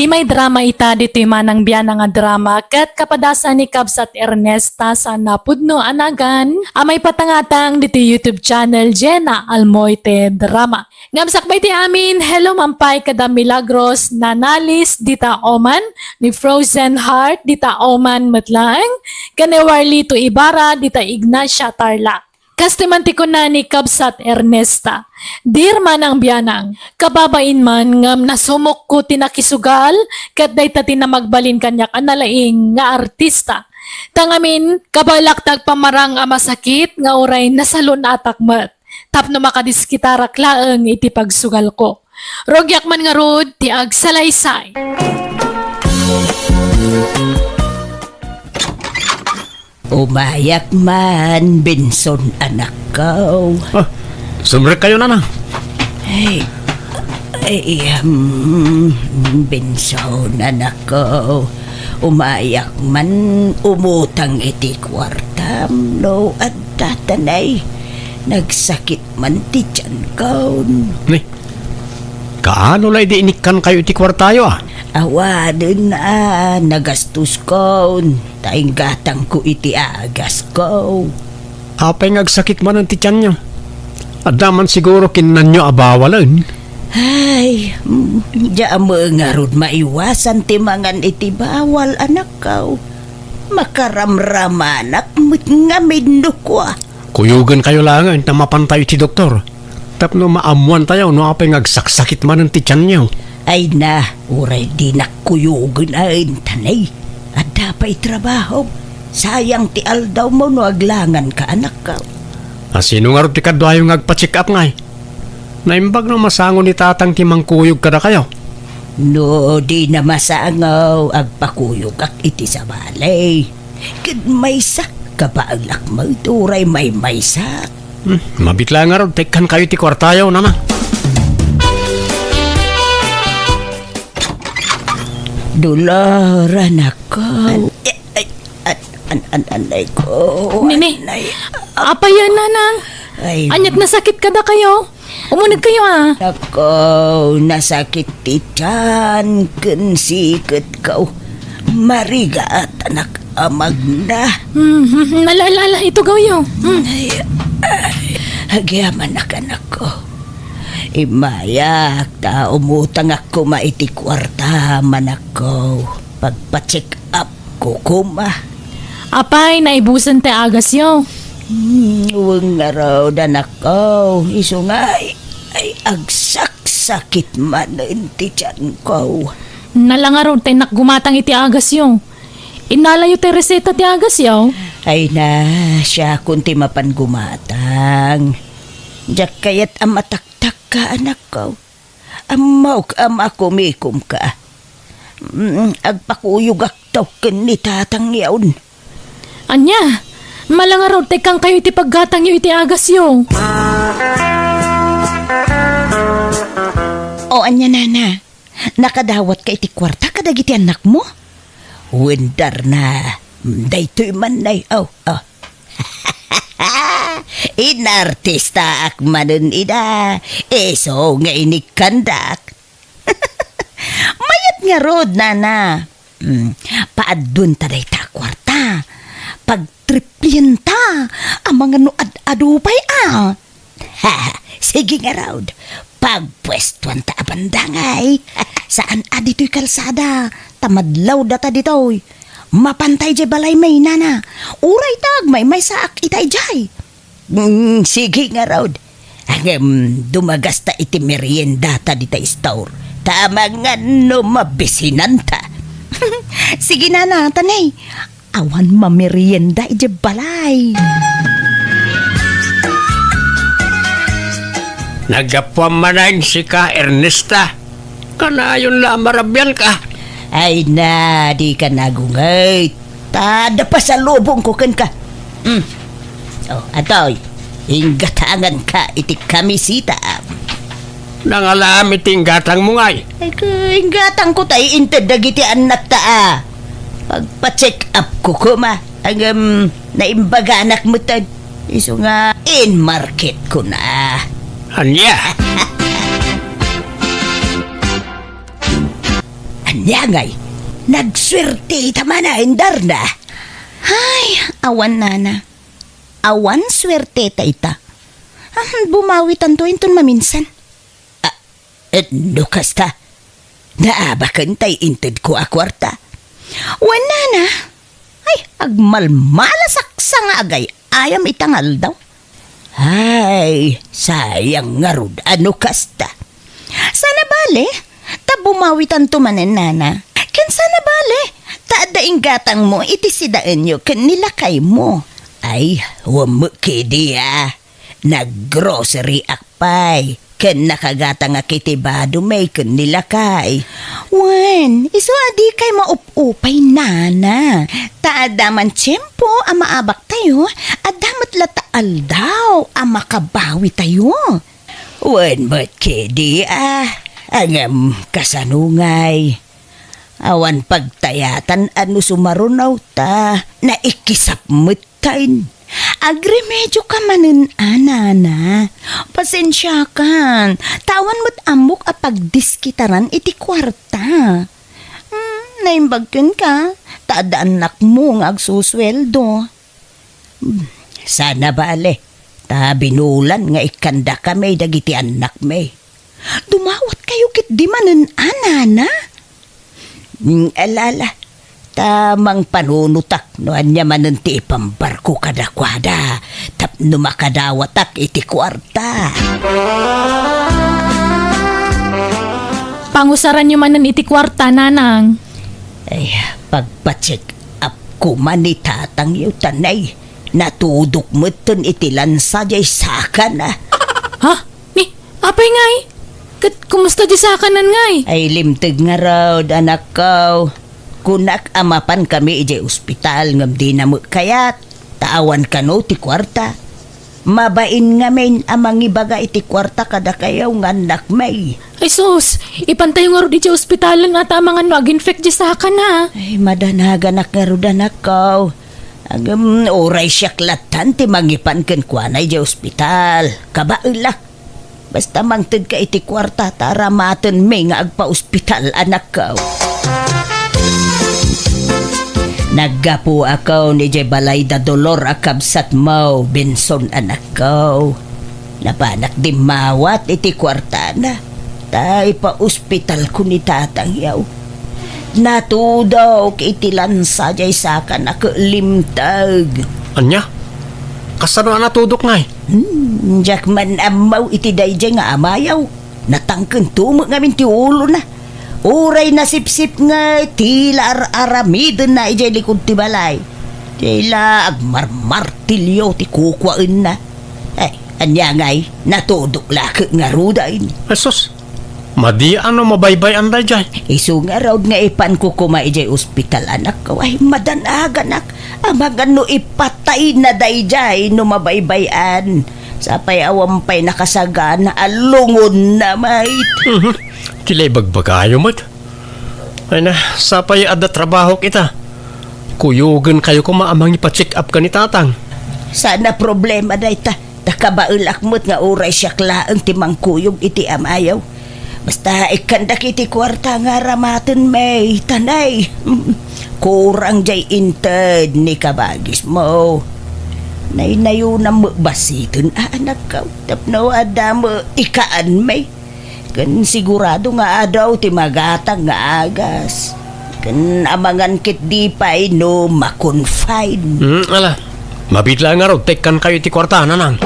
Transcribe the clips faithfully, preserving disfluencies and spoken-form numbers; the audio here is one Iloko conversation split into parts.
May drama ita ditoy manang bianang a drama ket kapadasan ni Kabsat Ernesta saan a pudno a nagan a maipatangatang ditoy YouTube channel Jenna Almoite Drama. Ngem sakbay ti amin, hello man pay kada Milagros Nanalis dita Oman, ni Frozen Heart dita Oman met laeng, ken ni Warlito Ibarra dita Ignacia, Tarlac. Kastoy man ti kuna ni Kabsat Ernesta, "Dear manang bianang, kababain man ngem nasumokko ti nakisugal ket dayta ti namagbalin kaniak a nalaing nga artista. Ta ngamin, kabaelak ti agpamarang a masakit nga uray nasalun-atak met. Tapno makadiskitarak laeng iti pagsugalko. Rugiak man ngarud ti agsalaysay." Umayak man, Benson, anakko. Ah, sumrekkayo, nana. Ay, ay, um, Benson, anakko. Umayak man umutang iti kuartam no adda tanay. Nagsakit man ti tiyankon. Ni, kaano la idi inikkankayo iti kuartayo, a? Awanen a nagastoskon, ta inggatangko iti agasko. Apay nga agsakit manen ti tianyo? Adda man siguro kinnanyo a bawalen? Ay, mm, diak met ngarud maiwasan ti mangan iti bawal, anakko. Makaramramanak met ngamin no kua. Kuyogenkayo laengen ta mapantayo iti doktor. Tapno maammoantayo no apay nga agsaksakit manen ti tianyo. Ay na, uray dinak kuyogen a intanay. Adda pay trabaho. Sayang ti aldawmo no aglanganka, anakko. A, sino ngarud ti kaduayo nga agpa-check up ngay? Naimbag no masango ni tatang ti mangkuyog kadakayo. No dina masango, agpakuyogak iti sabali. Ket maysa, kabaelak met uray maymaysak. Hmm, mabiit laeng ngarud ta ikkankayo ti kuartayo, nana. Dolor, anakko. An-, eh, ay, an-, an-, an-, anay ko, Nini, anay. Apay a, nanang? Ay. Ania't nasakit kadakayo? Umunegkayo, a. Nako, nasakit ti tian ken siketko. Marigatanak a magna. Hmm, hmm, hmm. Ala, ala, ala, itugawyo. Hmm. Ay, ay, agyamanak, anakko. Immayak ta umutangak koma iti kuarta, anakko. Pagpa-check up ko koma. Apay, naibusen ti agasyo? Hmm, wen ngarud, anakko. Isu nga, ay, ay, agsaksakit manen ti tianko. Ala ngarud ta innak gumatang iti agasyo. Innalayo ti reseta ti agasyo? Ay na, siakon ti mapan gumatang. Diak kayat a mataktakka, anakko. Ammok a makumikomka. Mm, agpakuyogakto ken ni tatangyon. Ania? Ala ngarud ta ikkankayo iti paggatangyo iti agasyo. O, ania, nana? Nakadawatka iti kuarta kadagiti annakmo? Wen, Darna. Daytoy man, nay. O, o. Inartistaak manen ida. Isu nga inikkandak. Mayat ngarud, nana. Mm, paadduenta dayta a kuarta. Pagtriplienta. Amangan no ad-adu pay, a. Sige ngarud. Pagpuestuanta a bandangay. Saan a ditoy kalsada. Ta madlaw data ditoy. Mapantay jay balay, may, nana. Uray ta agmaymaysaak ita idiay. Mm, sige ngarud. Ngem, dumagasta iti meriendata dita store. Ta amangan no mabisinanta. Sige, nana, tanay. Awan mamerienda idiay balay. Naggapuam manen sika, Ernesta. Kanayon la a marabianka. Ay na, dika nagunget. Ta adda pasalubongko kenka. Hmm. O, atoy, inggatanganka iti kamiseta. Nangalam iti inggatangmo ngay? Ay, ka-, inggatangko tay inted dagiti annakta a. Pagpa-check up ko koma. Ngem, naimbaganak metten. Isu nga in-market ko na. Ania? Ania ngay, nagsuerte ita manen, Darna. Ay, awan, nana. Awan suerte ta ita. Ah, bumawitanto inton maminsan. Ah, eh, no kasta, naabaken tay intedko a kuarta. Wen, nana. Ay, agmalmalasak sa nga agay-ayam ita nga aldaw. Ay, sayang ngarud a no kasta. Sana bale, ta bumawitanto manen, nana. Ken sana bale, ta adda inggatangmo iti sidaenyo ken ni lakaymo. Ay, wen met kadi a. Naggroceryak pay, ken nakagatangak iti bado mi ken ni lakay. Wen, isu a dikay maup-upay, nana. Ta adda man tiempo a maabaktayo, adda met latta aldaw a makabawitayo. Wen met kadi a, ngem kasano ngay? Awan pagtayatan a no sumaruno ta naikisap met. Tain, agremedioka manen a, nana. Pasensiakan, ta awan met ammok a pagdiskitaran iti kuarta. Hmm, naimbag kenka, ta adda annakmo nga agsusueldo. Hmm, sana bale, ta binulan nga ikkandakami dagiti annakmi. Dumawatkayo ketdi manen a, nana? Mm, ala, ala. Ta mangpanunotak no ania manen ti ipambarko kadakuada tapno makadawatak iti kuarta. Pangusaranyo manen iti kuarta, nanang. Ay, pagpa-check up koma ni tatangyo, tanay. Natudok metten iti lansa jay sakana. Ha? Ni, apay ngay? Ket kumusta di sakanan ngay? Ay, limteg ngarud, anakko. Kunak a mapankami idiay ospital ngem dina met kayat, ta awan kano ti kuarta. Mabain ngamin a mangibaga iti kuarta kadakayo nga annakmi. Ay sus, ipantayo ngarud idiay ospitalen a ta amangan no ag-infect di sakana. Ay, madanaganak ngarud, anakko. Ngem, uray siak lattan ti mangipan kenkuana idiay ospital. Kabaelak. Basta mangtedka iti kuarta ta aramatenmi nga agpa-ospital, anakko. Naggapuakon idiay balay da Dolor a kabsatmo, Benson, anakko. Napanak dimmawat iti kuartana, ta ipa-ospitalko ni tatangyo. Natudok iti lansa jay sakana ket limteg. Ania? Kasano a natudok ngay? Hmm, diak man ammo iti daydiay nga amayo. Natangkento met ngamin ti ulona. Uray nasipsip nga tila ar-aramidenna idiay likud ti balay. Tila agmarmartilio ti kukuaenna. Ay, ania ngay, natudok la ket ngaruden. Jesus, madi a no mabaybay-an daydiay. Isu ngarud nga ipanko koma idiay ospital, anakko. Ay, madanaganak. Amangan no ipatayna daydiay no mabaybay-an. Sapay awan pay nakasagana a lungonna met. Mhm. Ti la ibagbagayo met. Ay na, sapay adda trabahok ita. Kuyogenkayo koma a mangipa-check up ken ni tatang. Saan a problema dayta. Ta kabaelak met nga uray siak laeng ti mangkuyog iti amayo. Basta ikkandak iti kuarta nga aramatenmi, tanay. Kurang jay inted ni kabagismo. Naynayonam met basiten a, anakko, tapno adda met ikaanmi. Ken sigurado nga adu ti magatang nga agas. Ken amangan ketdi pay no ma-confine. Hmm, ala. Mabiit laeng ngarud ta ikkankayo iti kuarta, nanang.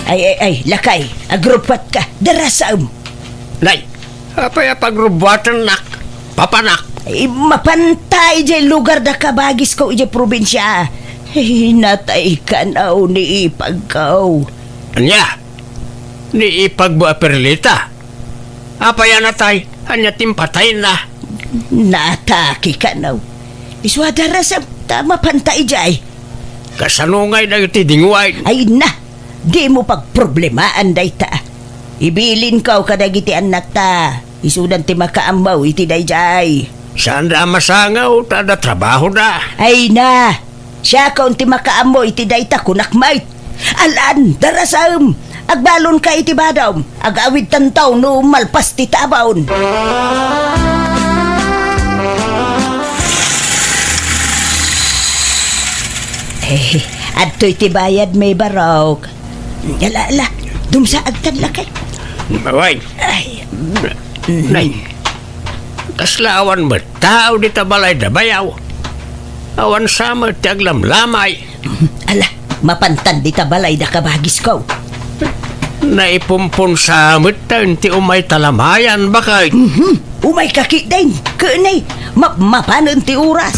Ay, ay, ay, lakay, agrubbuatka, darasam. Nay, apay a pagrubbuatennak, papanak? Ay, mapanta idiay lugar da kabagisko idiay probinsia. Ay, natay kano ni ipagko. Ania? Ni ipagmo a Perlita? Apay a natay? Ania ti impatayna? Naatake kano. Isu a darasam ta mapanta idiay. Kasano ngay dagiti dinguayen? Ay na, dimo pagproblemaan dayta. Ibilinko kadagiti annakta. Isudan ti makaammo iti daydiay. Saanda a masangaw ta adda trabahoda. Ay na, siakon ti makaammo iti dayta, kunak met. Alan, darasam! Agbalonka iti badom. Agawidtanto no malpas ti tabaon. Eh, adtoy ti bayad, may barok. Ala, ala. Dumsaagtan lakay. Wen. Ay. Nay, kasla awan met tao dita balay da bayaw. Awan sa met ti aglamlamay. Ala, mapantan dita balay da kabagisko. Naipumpon sa met ta ti umay talamayan, bakay. Mhm. Umay ka ketdin. Kene, map-, mapanen ti oras.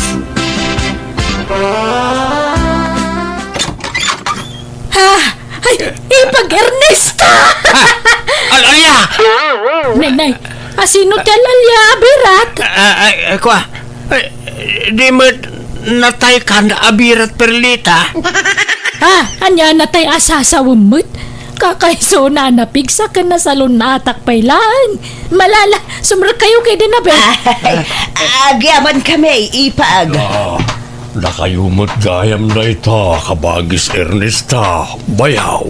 Ah, ay, ipag Ernesta! Ah, al-, alia! Nay, nay, asino ti al-alia a birat? Ah, ay, ay, kua. Ay, di met natay kan a birat, Perlita. Ah, ania natay a sasawem met? Kakaiso na napigsa ken nasalun-atak pay laeng. Malala, sumrekkayo kay dinabel. Ay, agyaman kami, ipag. Ah, dakayo met gayam dayta, kabagis Ernesta, bayaw.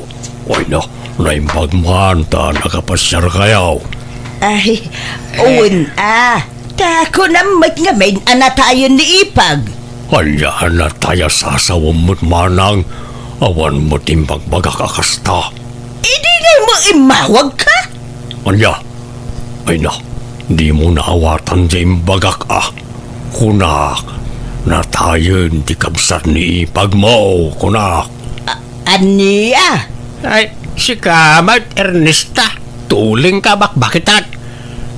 Ay na, naimbag man ta nakapasiarkayo. Ay, wen, ah. Ta kunam met ngamin a natayen ni ipag. Ania a natay a sasawem met manang awan met imbagbagak a kasta? Idi ngay mo immawag ka? Ania? Ay na, di mo naawatan ti imbagak a. Kunak, natayen ti kabsat ni ipag mo, kunak. A-, ania? Ay, sika met, Ernesta. Tuling ka bakbakitan.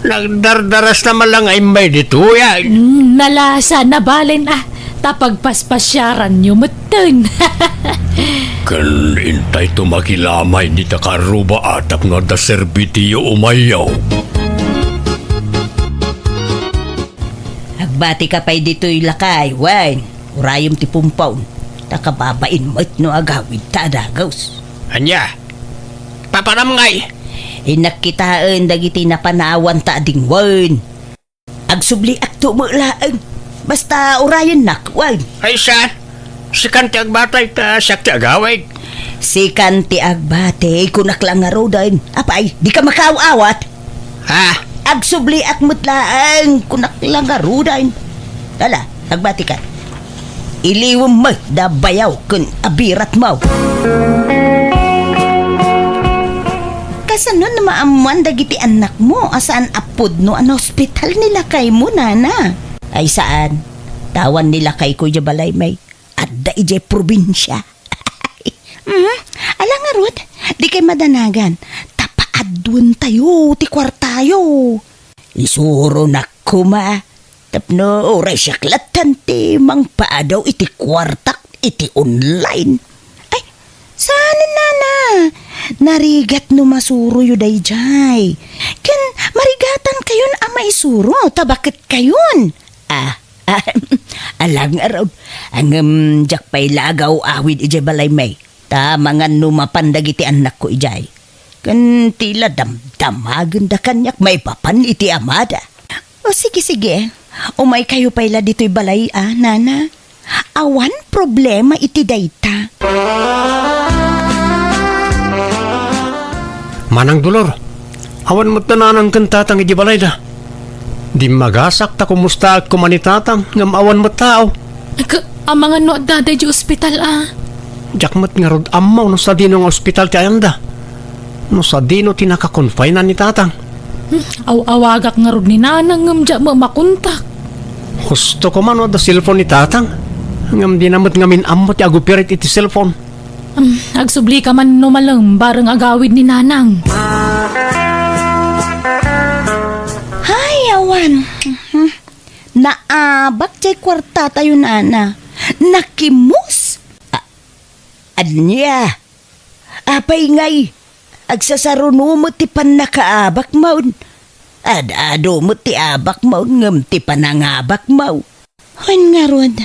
Nagdardaras na man lang nga immay ditoy, ay. Mm, nalasa, nabalen, ah. Ta pagpaspasiaranyo metten. Ken intay to makilamay dita karuba a tapno adda serbitiyo umayyo. Agbati ka pay ditoy lakay, wen. Urayem ti pumpon. Ta kababain met no agawid ta a dagus. Ania? Papanam ngay? Innak kitaen dagiti napanawan ta a dingwen. Agsubliak to met laeng. Basta urayennak, wen. Ay, sa? Sikan ti agbati ta siak ti agawid. Sikan ti agbati, kunak la ngaruden. Apay, di ka makaaw-awat? Ha? Agsubliak met laeng, kunak la ngaruden. Ala, agbati ka. Iliwem met da bayaw ken abiratmo. Kasano no maammoan dagiti annakmo a saan a pudno a naospital ni lakaymo, nana? Ay saan. Tawan ni lakayko idiay balaymi. Adda idiay probinsia. Hmm, ala ngarud, dikay madanagan. Ta paaduen tayo ti kuartayo. Isuronak koma, tapno uray siak lattan ti mangpaadaw iti kuartak iti online. Ay, saan, nana? Narigat no masuroyo daydiay. Ken marigatan kayon a maisuro, ta baket kayon. Ah, ah, ala ngarud, ngem diak pay la agaw-awid idiay balaymi. Ta mangan no mapan dagiti annakko idiay. Ken ti la damdamagenda kaniak maipapan iti amada. O, sige, sige. Umaykayo pay la ditoy balay, a, nana. Awan problema iti dayta. Manang Dolor, awan met da nanang ken tatang idiay balayda. Dimmagasak ta kumustaak koma ni tatang, ngem awan met tao. Ket, amangan no adda daydiay ospital, a? Diak met ngarud ammo no sadino nga ospital ti ayanda. No sadino ti nakakonfine ni tatang. Hmm, aw-awagak ngarud ni nanang ngem diak met makontak. Husto koma no adda cellphone ni tatang. Ngem dina met ngamin ammo ti agoperate iti cellphone. Hmm, agsublika man no malem bareng agawid ni nanang. Hay, awan. Mhm. Naabak diay kuartatayo, nana. Nakimus. A-, ania? Apay ngay, agsasaruno met ti pannakaabakmon. Ad-adu met ti abakmon ngem ti panangabakmo. Wen ngarud,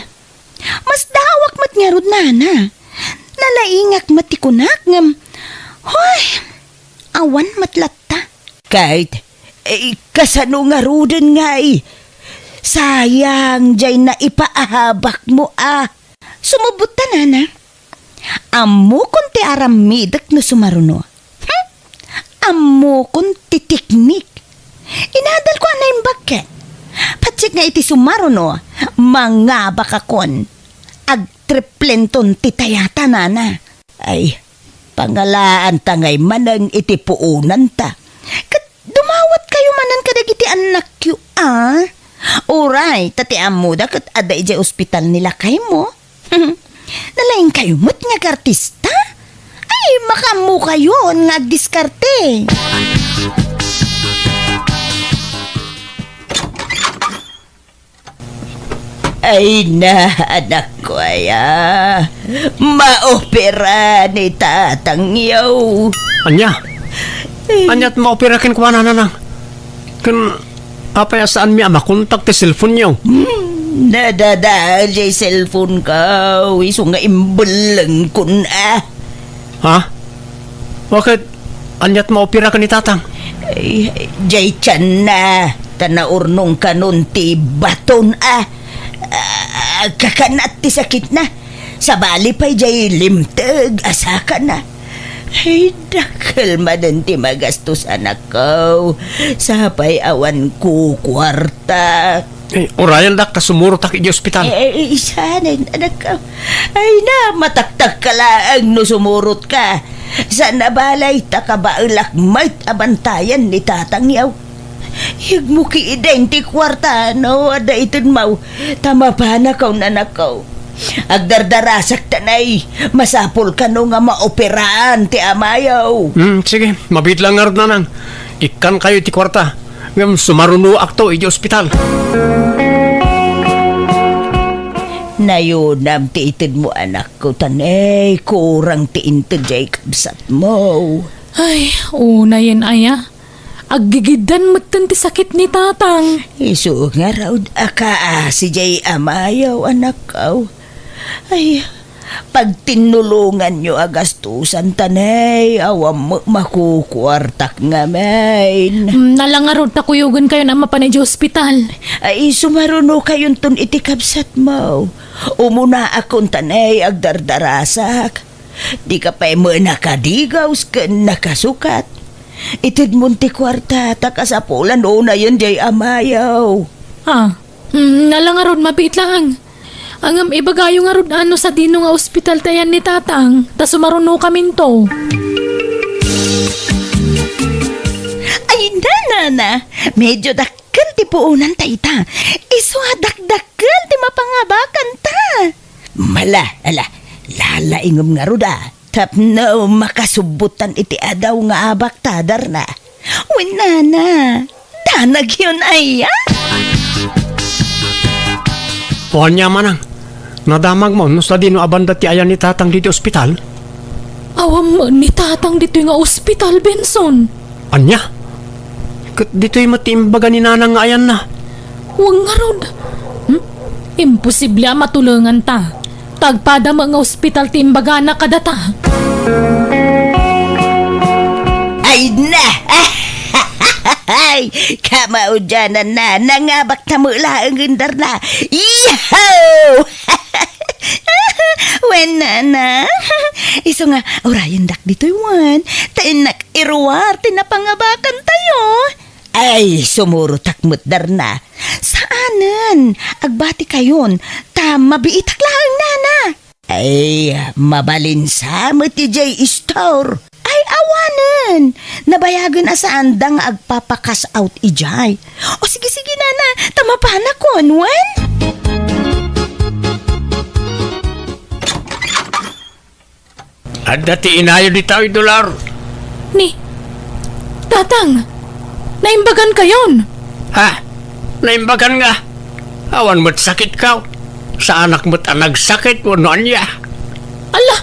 masdaawak met ngarud, nana. Nalaingak met ti kunak ngem, hoy, awan met latta. Ket, eh, kasano ngaruden ngay? Sayang diay naipaabakmo a. Sumubot ta, nana. Ammokon ti aramidek no sumaruno. ammokon ti teknik. Inadalko a naimbag ket. Patiek nga iti sumaruno, mangabakakon. Agtriplenton ti tayata, nana. Ay, pangalaanta ngay maneng iti puonanta. Ket dumawatkayo manen kadagiti annakyo, a? Uray, ta ti ammoda ket adda idiay ospital ni lakaymo. Nalaingkayo met nga agartista? Ay, makaammokayon nga agdiskarte. Ay na, anakko, aya. Maopera ni tatangyo. Ania? Ania't maopera kenkuana, nanang? Ken apay a saanmi a makontak ti cellphone-yo? Hmm, nadadael jay cellphone-ko, isu nga imbellengkon a. Ha? Bakit? Ania't maopera ken ni tatang? Ay, jay tianna, ta naurnong kanon ti baton a. Ah, kakanat ti sakitna. Sabali pay jay limteg a sakana. Ay, dakkel manen ti magastos, anakko. Sapay awan kukuarta. Eh, urayendak ta sumurotak idiay ospital. Eh, eh, isanen, anakko. Ay na, mataktak ka laeng no sumurotka. Saan a balay, ta kabaelak met a bantayan ni tatangyo. Yegmo ketdin ti kuarta no adda itedmo, ta mapanakon, anakko. Agdardarasak ta nay, masapul kano nga maoperaan ti amayo. Hmm, sige, mabiit lang ngarud, nanang. Ikkankayo iti kuarta, ngem sumarunoakto idiay ospital. Nayonam ti itedmo, anakko, ta nay, kurang ti inted jay kabsatmo. Ay, unayen aya. Aggigiddan metten ti sakit ni tatang. Isu ngarud a kaasi jay amayo, anakko. Ay, pagtinnulonganyo a gastusan ta nay, awan met makukuartak ngamin. Mm, nala ngarud ta kuyogenkayon a mapan idiay ospital. Ay, sumarunokayonton iti kabsatmo. Umunaakon ta nay, agdardarasak. Dika pay met nakadigaws ken nakasukat. Itedmon ti kuarta ta kasapulan unayen jay amayo. Ah, mm, nala ngarud, mabiit laeng. Ngem ibagayo ngarud a no sadino nga ospital ti ayan ni tatang, ta sumarunokaminto. Ay, nanana, medyo dak- Ken ti puonanta ita, isu a dakdakkel ti mapangabakanta. Mala, ala, lalaingem ngarud a, tapno makasubbotan iti adaw nga abakta, darna. Wen nana, danagyon aya? O ania manang, nadamagmo no sadino a banda ti ayan ni tatang ditoy ospital? Awan met ni tatang ditoy nga ospital, Benson. Ania? Ket ditoy met ti imbaga ni nanang nga ayanna? Wen ngarud. Hmm? Imposible a matulenganta. Ta agpada met nga ospital ti imbagana kadata. Ay na! Ay, kamaudiananna, nangabakta met laeng, darna. Yahoo! Wen nana. Isu nga, urayendak ditoy wen, ta innak iruar ti napangabakantayo. Ay, sumurotak met, darna. Saanen, agbatikayon, ta mabiitak laeng, nana. Ay, mabalin sa met idiay istor. Ay, awanen. Nabayagen a saanda nga agpapa-cash out idiay. O, sige, sige, nana. Ta mapanakon, wen? Adda ti inayo ditoy, Dolor. Ni, Tatang, naimbagankayon. Ha? Naimbagan nga? Awan met sakitko. Saanak met a nagsakit wenno ania. Ala,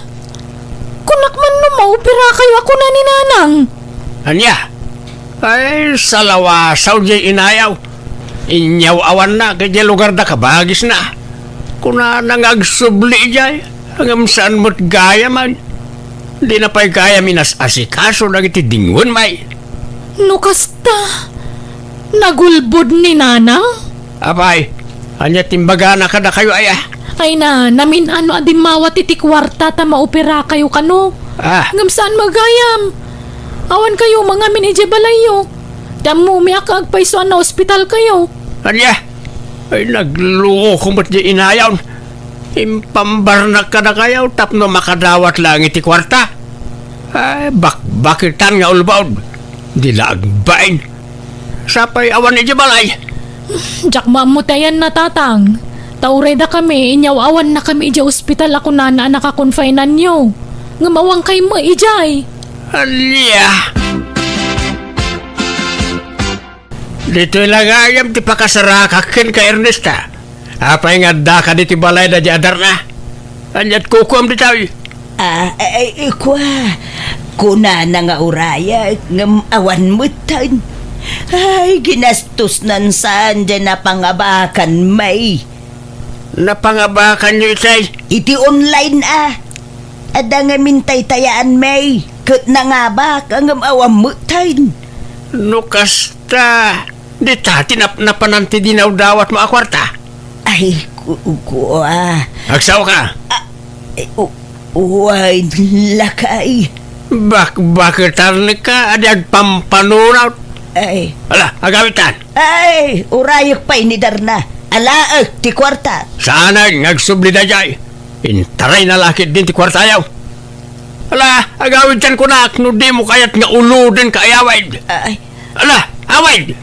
kunak man no maoperakayo a kuna ni Nanang. Ania? Ay, salawasaw diay inayaw. Inyaw-awanna idiay lugarda kabagisna. Kunana nga agsubli idiay, ngem saan met gayamen. Dina pay gayam inas-asikaso dagiti dingwen, may. No kasta, nagulbod ni Nanang? Apay, ania ti imbagana kadakayo, aya? Ay na, namin-ano a dimmawat iti kuarta ta maoperakayo kano. Ah. Ngem saan met gayam. Awan kayo mangamin idiay balayyo. Ti ammomi a kaagpayso a naospital kayo. Ania? Ay, nagloko met di inayon. Impambarnak kadakayo tapno makadawat laeng iti kuarta. Ay, bakbakitan nga ulbod. Di la agbain. Sapay awan idiay balay. Diak maammo ti ayanna, Tatang. Ta uray dakami, inyaw-awannakami idiay ospital a kunana a nakakonfinanyo. Ngem awan kaymo idiay. Ania? Ditoy la gayam ti pakasarakak kenka, Ernesta. Apay nga addaka ditoy balay da di adarna? Ania't kukuam ditoy? Ah, ay, ay, kua. Kunana nga urayek, ngem awan metten. Ay, ginastosnan saan diay napangabakan, May. Napangabakanyo itay? Iti online, a. Adda ngamin taytayaan, May. Ket nangabak, ngem awan metten. No kasta, dita ti nap-, napanan ti dinawdawatmo a kuarta? Ay, ku-, kua. Agsaoka? Ah, eh, u-, uway, lakay. Bakbaketanka, adi agpampanunot. Ay. Ala, agawitan. Ay, urayek pay ni Darna. Alaek ti kuarta. Saanen nga agsubli daydiay. Intarayna la ketdin ti kuartayo. Ala, agawidtan kunak no dimo kayat nga ulodenka a awid. Ay. Ala, awid!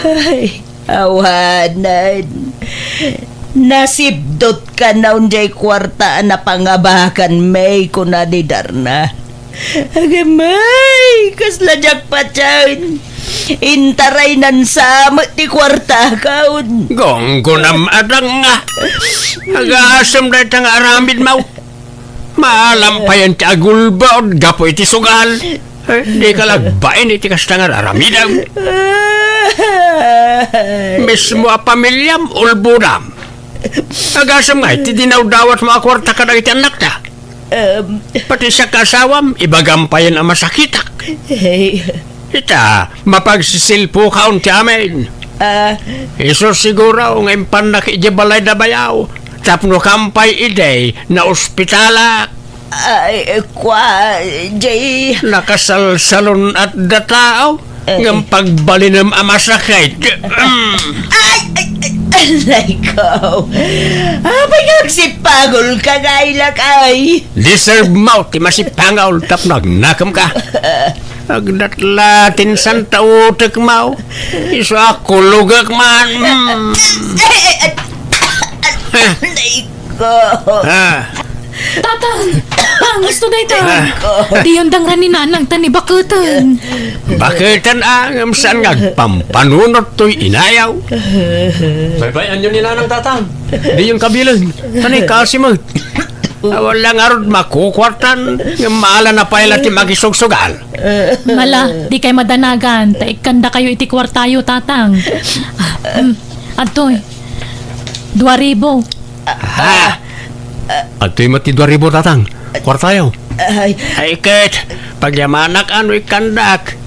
Ay, awanen. Nasipdot ka na undiay kuarta a napangabakan, May, kuna ni Darna. Agamay, kasla diak patien. Intaraynan sa met ti kuartakon. Gunggonam, adang nga. Agasem dayta nga aramidmo. Maalam payen ti agulbod gapu iti sugal. Eh, dika la agbain iti kasta nga aramidem. Mismo a pamiliam, ulbodam. Agasem nga iti dinawdawatmo a kuarta kadagiti annakta. Em. Pati siak nga asawam, ibagam payen a masakitak. Hey. Ita, mapagsisilpukaon ti amin. Ah. Isu siguro nga impannak idiay balay da bayaw, tapno kampay idi naospitalak. Ay, kua, Jay. Nakasalsalun-at da tao. Eh. Ngem pagbalinem a masakit. Mm. Ay, ay, ay, aray ko. Apay nga agsipangol ka, nga ilak ay? Deserve mo ti masipangol tapno agnakem ka. Agdatla ti insanta utek mo. Isu a kulogek man. Mm. Ay, ay, ay. Aray ko. Ah. Tatang! Tang, isu dayta. Ah. Diyon dangran ni Nanang ta ni baketen. Baketen a, ngem saan nga agpampanunot toy inayo? Baybay-anyo ni Nanang, Tatang. Diyon kabilen. Tanay kasi mo. Awan lang arud makukuartan, ngem maala na pay la ti makisugsugal. Mala, dikay madanagan, ta ikkandakayo iti kuartayo, Tatang. Ah, mm, adtoy. Dua ribu. Ha? Adtoy met ti dua ribu, Tatang. Kuartayo. Ay. Ay, ket, pagyamanak a no ikkandak.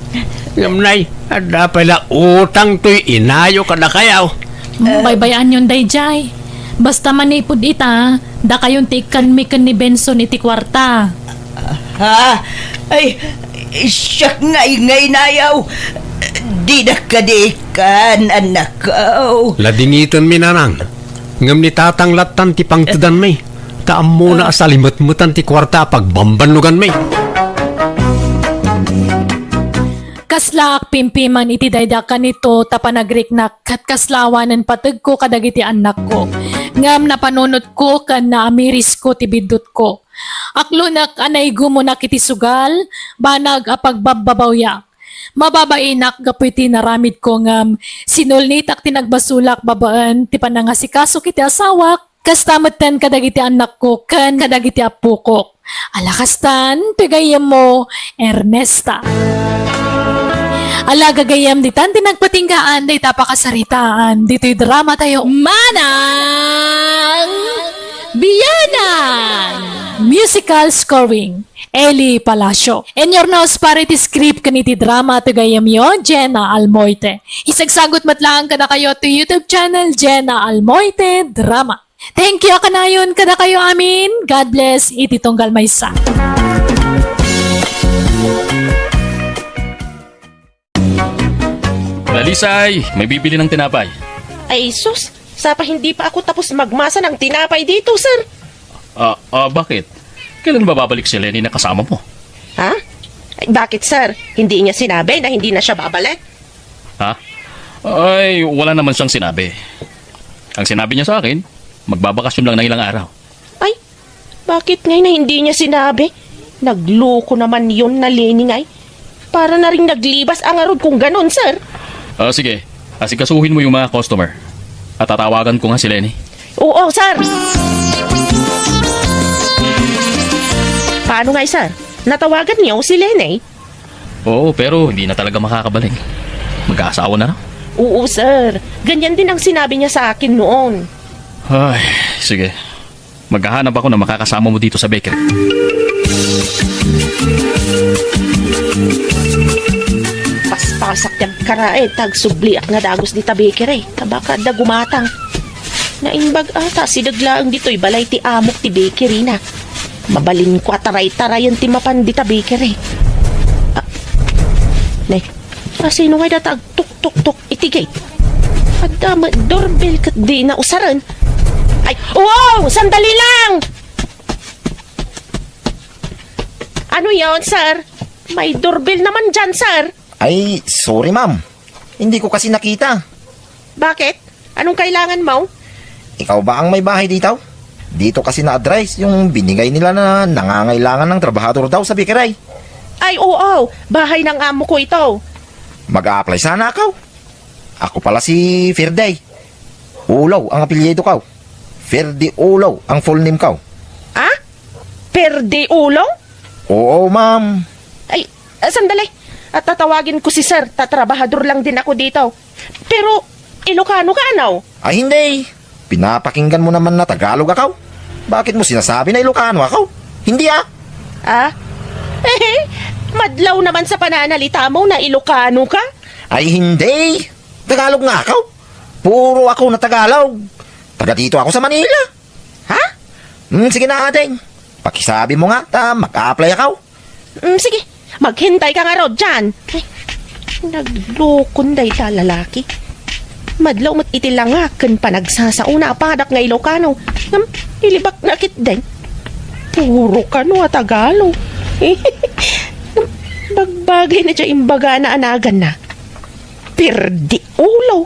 Ngem nay, adda pay la utang toy inayo kadakayo. Baybay-anyon daydiay. Basta manipud ita, dakayon ti ikkanmi ken ni Benson iti kuarta. Ha? Ay, siak ngay nga inayo. Dinak kadi ikkan, anakko. Ladingitenmi, Nanang. Ngem ni Tatang lattan ti pangtedanmi, ta ammona a salimetmetan ti kuarta a pagbambannoganmi. Kaslaak pimpiman iti daydi a kanito ta panagriknak ket kasla awanen pategko kadagiti annakko. Ngem napanunotko ken naamirisko ti biddutko. Aklonek a naigumonak iti sugal, banag a pagbabbabawiak. Mababainak gapu iti naramidko ngem sinulnitak ti nagbasolak babaen ti panangasikasok iti asawak, kasta metten kadagiti annakko ken kadagiti appokok. Ala kastan, ti gayyemmo, Ernesta. Ala gagayyem, ditan ti nagpatinggaan dayta pakasaritaan ditoy drama tayo, Manang Biyanan! Musical scoring. Eli Palacio. In your nose para iti script ken iti drama ti gayyemyo, Jenna Almoite. Isagsagut met laeng kadakayo ti YouTube channel, Jenna Almoite Drama. Thank you a kanayon kadakayo amin. God bless iti tunggal maysa. Dalisay, may bibili ng tinapay. Ay, sus! Sapa hindi pa ako tapos magmasa ng tinapay dito, sir. Ah, ah, bakit? Kailan ba babalik si Lenny na kasama mo? Ha? Ay, bakit, sir? Hindi niya sinabi na hindi na siya babalik? Ha? Ay, wala naman siyang sinabi. Ang sinabi niya sa akin, magbabakasyon lang ng ilang araw. Ay, bakit ngay na hindi niya sinabi? Nagloko naman yun na Lenny ngay. Para na rin naglibas ang arod kung ganun, sir. Ah, sige, asikasuhin mo yung mga customer. At tatawagan ko nga si Lenny. Oo, sir. Paano ngay, sir? Natawagan niyo si Lenny? Oo, pero hindi na talaga makakabalik. Mag-aasawa na lang. Oo, sir. Ganyan din ang sinabi niya sa akin noon. Ay, sige. Maghahanap ako na makakasama mo dito sa bakery. Paspasak ti agkaraet, agsubliak nga dagus dita bakery. Tabaka adda gumatang. Naimbag ata, sideg laeng ditoy balay ti amok ti bakery na. Mabalinko a taray-tarayen ti mapan dita bakery. Ah, ne, asino ngay data agtuktuktok iti gate? Adda met doorbell ket dina usaren. Ay, wow! Sandali lang! Ano yon, sir? May doorbell naman dyan, sir. Ay, sorry, ma'am. Hindi ko kasi nakita. Bakit? Anong kailangan mo? Ikaw ba ang may bahay dito? Dito kasi na-address yung binigay nila na nangangailangan ng trabahador daw sa bakery. Ay, oo. Bahay ng amo ko ito. Mag-a-apply sana ako. Ako pala si Ferday. Ulaw ang apelyido ko. Ferdy Ulaw ang full name ko. Ah? Perdi ulo? Oo, ma'am. Ay, ah, sandali. At tatawagin ko si sir. Tatrabahador lang din ako dito. Pero, Ilocano ka, ano? Ay, hindi. Pinapakinggan mo naman na Tagalog ako. Bakit mo sinasabi na Ilocano ako? Hindi, ah. Ah? Madlaw naman sa pananalita mo na Ilocano ka? Ay, hindi. Tagalog nga ako. Puro ako na Tagalog. Taga dito ako sa Manila. Ha? Hmm, sige na, ate. Pakisabi mo nga, ta mag-a-apply ako. Hmm, sige. Maghintay ka nga rod dyan. Ay, naglokon dayta lalaki. Madlaw met iti langak ken panagsasao na a padak nga Ilocano. Ngem, ilibak na ketdi. Puro kano a Tagalog. Bagbagay na dya imbagana a naganna. Perdi ulo.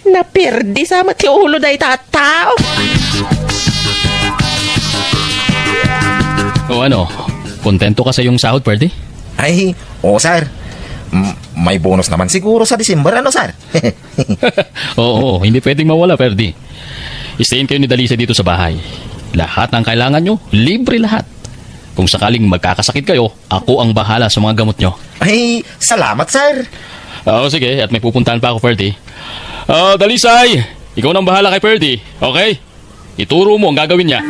Naperdi sa met ti ulo dayta a tao. O ano, kontento ka sa iyong sahod, Perdi? Ay, oo, sir. M-, may bonus naman siguro sa December, ano, sir? Oo, hindi pwedeng mawala, Perdi. Stayin kayo ni Dalisa dito sa bahay. Lahat ng kailangan nyo, libre lahat. Kung sakaling magkakasakit kayo, ako ang bahala sa mga gamot nyo. Ay, salamat, sir. Oo, sige. At may pupuntahan pa ako, Ferdy. Ah, Dalisay, ikaw nang bahala kay Ferdy, okay? Ituro mo ang gagawin niya.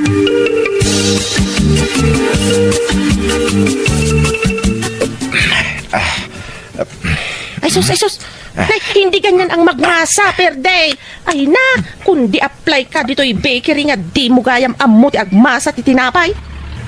Ay, sus, ay, sus. Nay, hindi ganyan ang magmasa, Ferdy. Ay, na, kundi apply ka ditoy bakery nga di mo gayam ammo ti agmasa ti tinapay.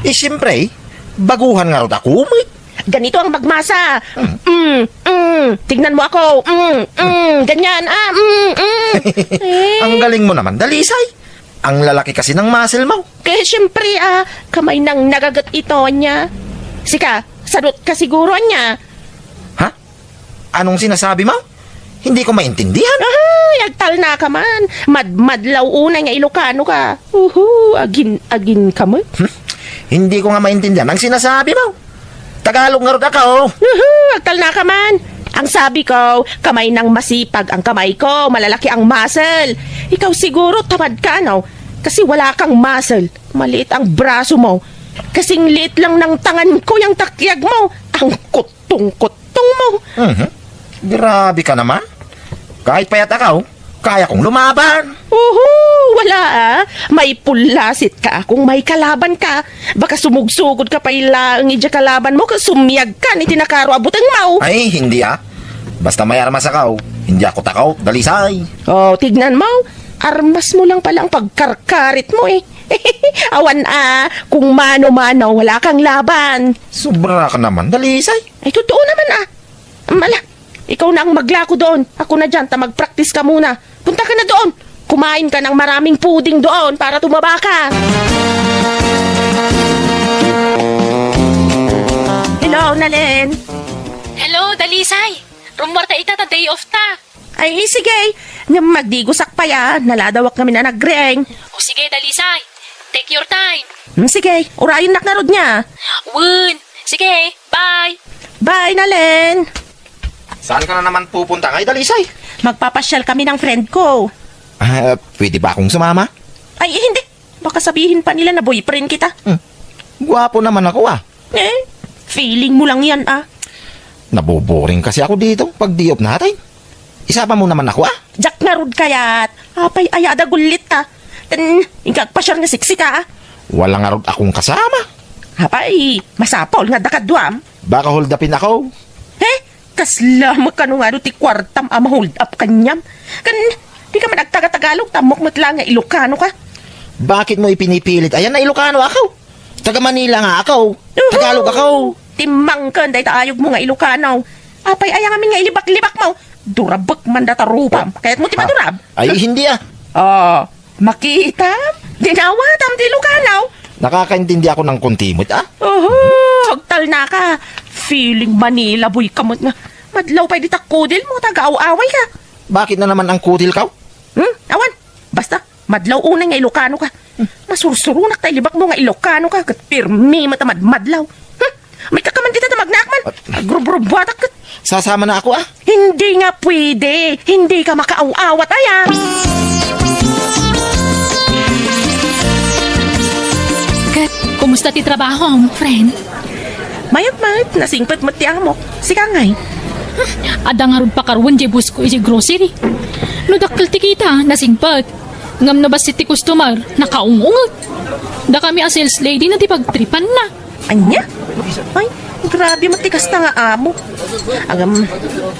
Eh, siyempre, baguhan nga rod ako, may. Ganito ang magmasa. Mm, mm. Tignan mo ako. Mm, mm. Ganyan. Ah, mm, mm. Eh. Ang galing mo naman, Dalisay. Ang lalaki kasi ng muscle mo. Kaya siyempre, ah, kamay nang nagagat ito niya. Sika, sadot ka siguro niya. Ha? Anong sinasabi mo? Hindi ko maintindihan. Ay, agtalna ka man. Madmadlaw unay nga Ilocano ka. Uhu, agin, agin ka man. Hmm? Hindi ko nga maintindihan ang sinasabi mo. Tagalog nga rod ako. Uhu, agtalna ka man. Ang sabi ko, kamay nang masipag ang kamay ko, malalaki ang muscle. Ikaw siguro, tamad ka, ano? Kasi wala kang muscle. Maliit ang braso mo. Kasing liit lang ng tangan ko, yung takyag mo. Ang kutong-kutong mo. Mhm. Grabe ka naman. Kahit payat ako, kaya kong lumaban. Uhu, wala ah. May pulasit ka kung may kalaban ka. Baka sumugsugod ka pa ila ang idya kalaban mo, kasumyag ka ni tinakaro a buteng mo. Ay, hindi ah. Basta may armas ako, hindi ako takaw, Dalisay. Oh, tignan mo. Armas mo lang pala ang pagkarkarit mo eh. Awan ah, kung mano-mano, wala kang laban. Sobra ka naman, Dalisay. Ay, totoo naman ah. Mala, Ikaw na ang maglako doon. Ako na dyan, ta mag-practice ka muna. Punta ka na doon. Kumain ka ng maraming puding doon para tumaba ka. Hello, Nalen. Hello, Dalisay. Rummuarta ita ta day off ta. Ay, sige. Nga magdigusak pa ya. Naladawak kami na nagrieng. O sige, Dalisay. Take your time. Hmm, sige. Urayon nak narod niya. Wen. Sige. Bye. Bye, Nalen. Saan ka na naman pupunta ngay, Dalisay? Magpapasyal kami ng friend ko. Ah, pwede ba akong sumama? Ay, hindi. Baka sabihin pa nila na boyfriend kita. Hmm. Guwapo naman ako, ah. Eh, feeling mo lang yan, ah. Naboboring kasi ako dito pag day off natin. Isama mo naman ako, ah. Jack ngarud kayat. Apay, aya da gullit, ah. Tan, inka agpasyar nga sexy ka, ah. Wala ngarud akong kasama. Apay, masapol nga dakaduam. Baka hold-upin ako. Eh, kasla mo kano nga ti kuartam a ma-hold up kaniam. Kan, di ka man agtaga-Tagalog, tammok met lang nga Ilocano ka. Bakit mo ipinipilit? Ayan na Ilocano ako. Taga Manila nga ako. Uhu! Tagalog ako. Timmangken dayta ayog mo nga Ilocano. Apay aya ngamin nga ilibak-libak mo? Durabek man data rupam. Kayat mo ti madurab? Ay, hindi ah. Oh, makita? Dinawatam ti Ilocano. Nakakaintindi ako ng konti met, ah. Oho, agtalna ka. Feeling Manila boy ka met nga. Madlaw pay dita kudil mo, taga-aw-away ka. Bakit na naman ang kudil ka? Hmm? Awan. Basta, madlaw unay nga Ilocano ka. Masursurunak ta ilibak mo nga Ilocano ka, ket pirmi met a madmadlaw. Hmm? May kakaman dita ta magnaak man. At Agrubrubuatak ket. Sasama na ako, ah. Hindi nga pwede. Hindi ka makaaw-awat, aya. Ket, kumusta ti trabaho, friend? Mayat met, nasingpet met ti amok. Sika ngay? Adda ngarud pakaruen diay boss ko idiay grocery. No dakkel ti kita, nasingpet. Ngem no bassit ti customer, nakaung-unget. Dakami a sales lady na ti pagtripanna. Ania? Ay, grabe met ti kasta nga amo. Agam,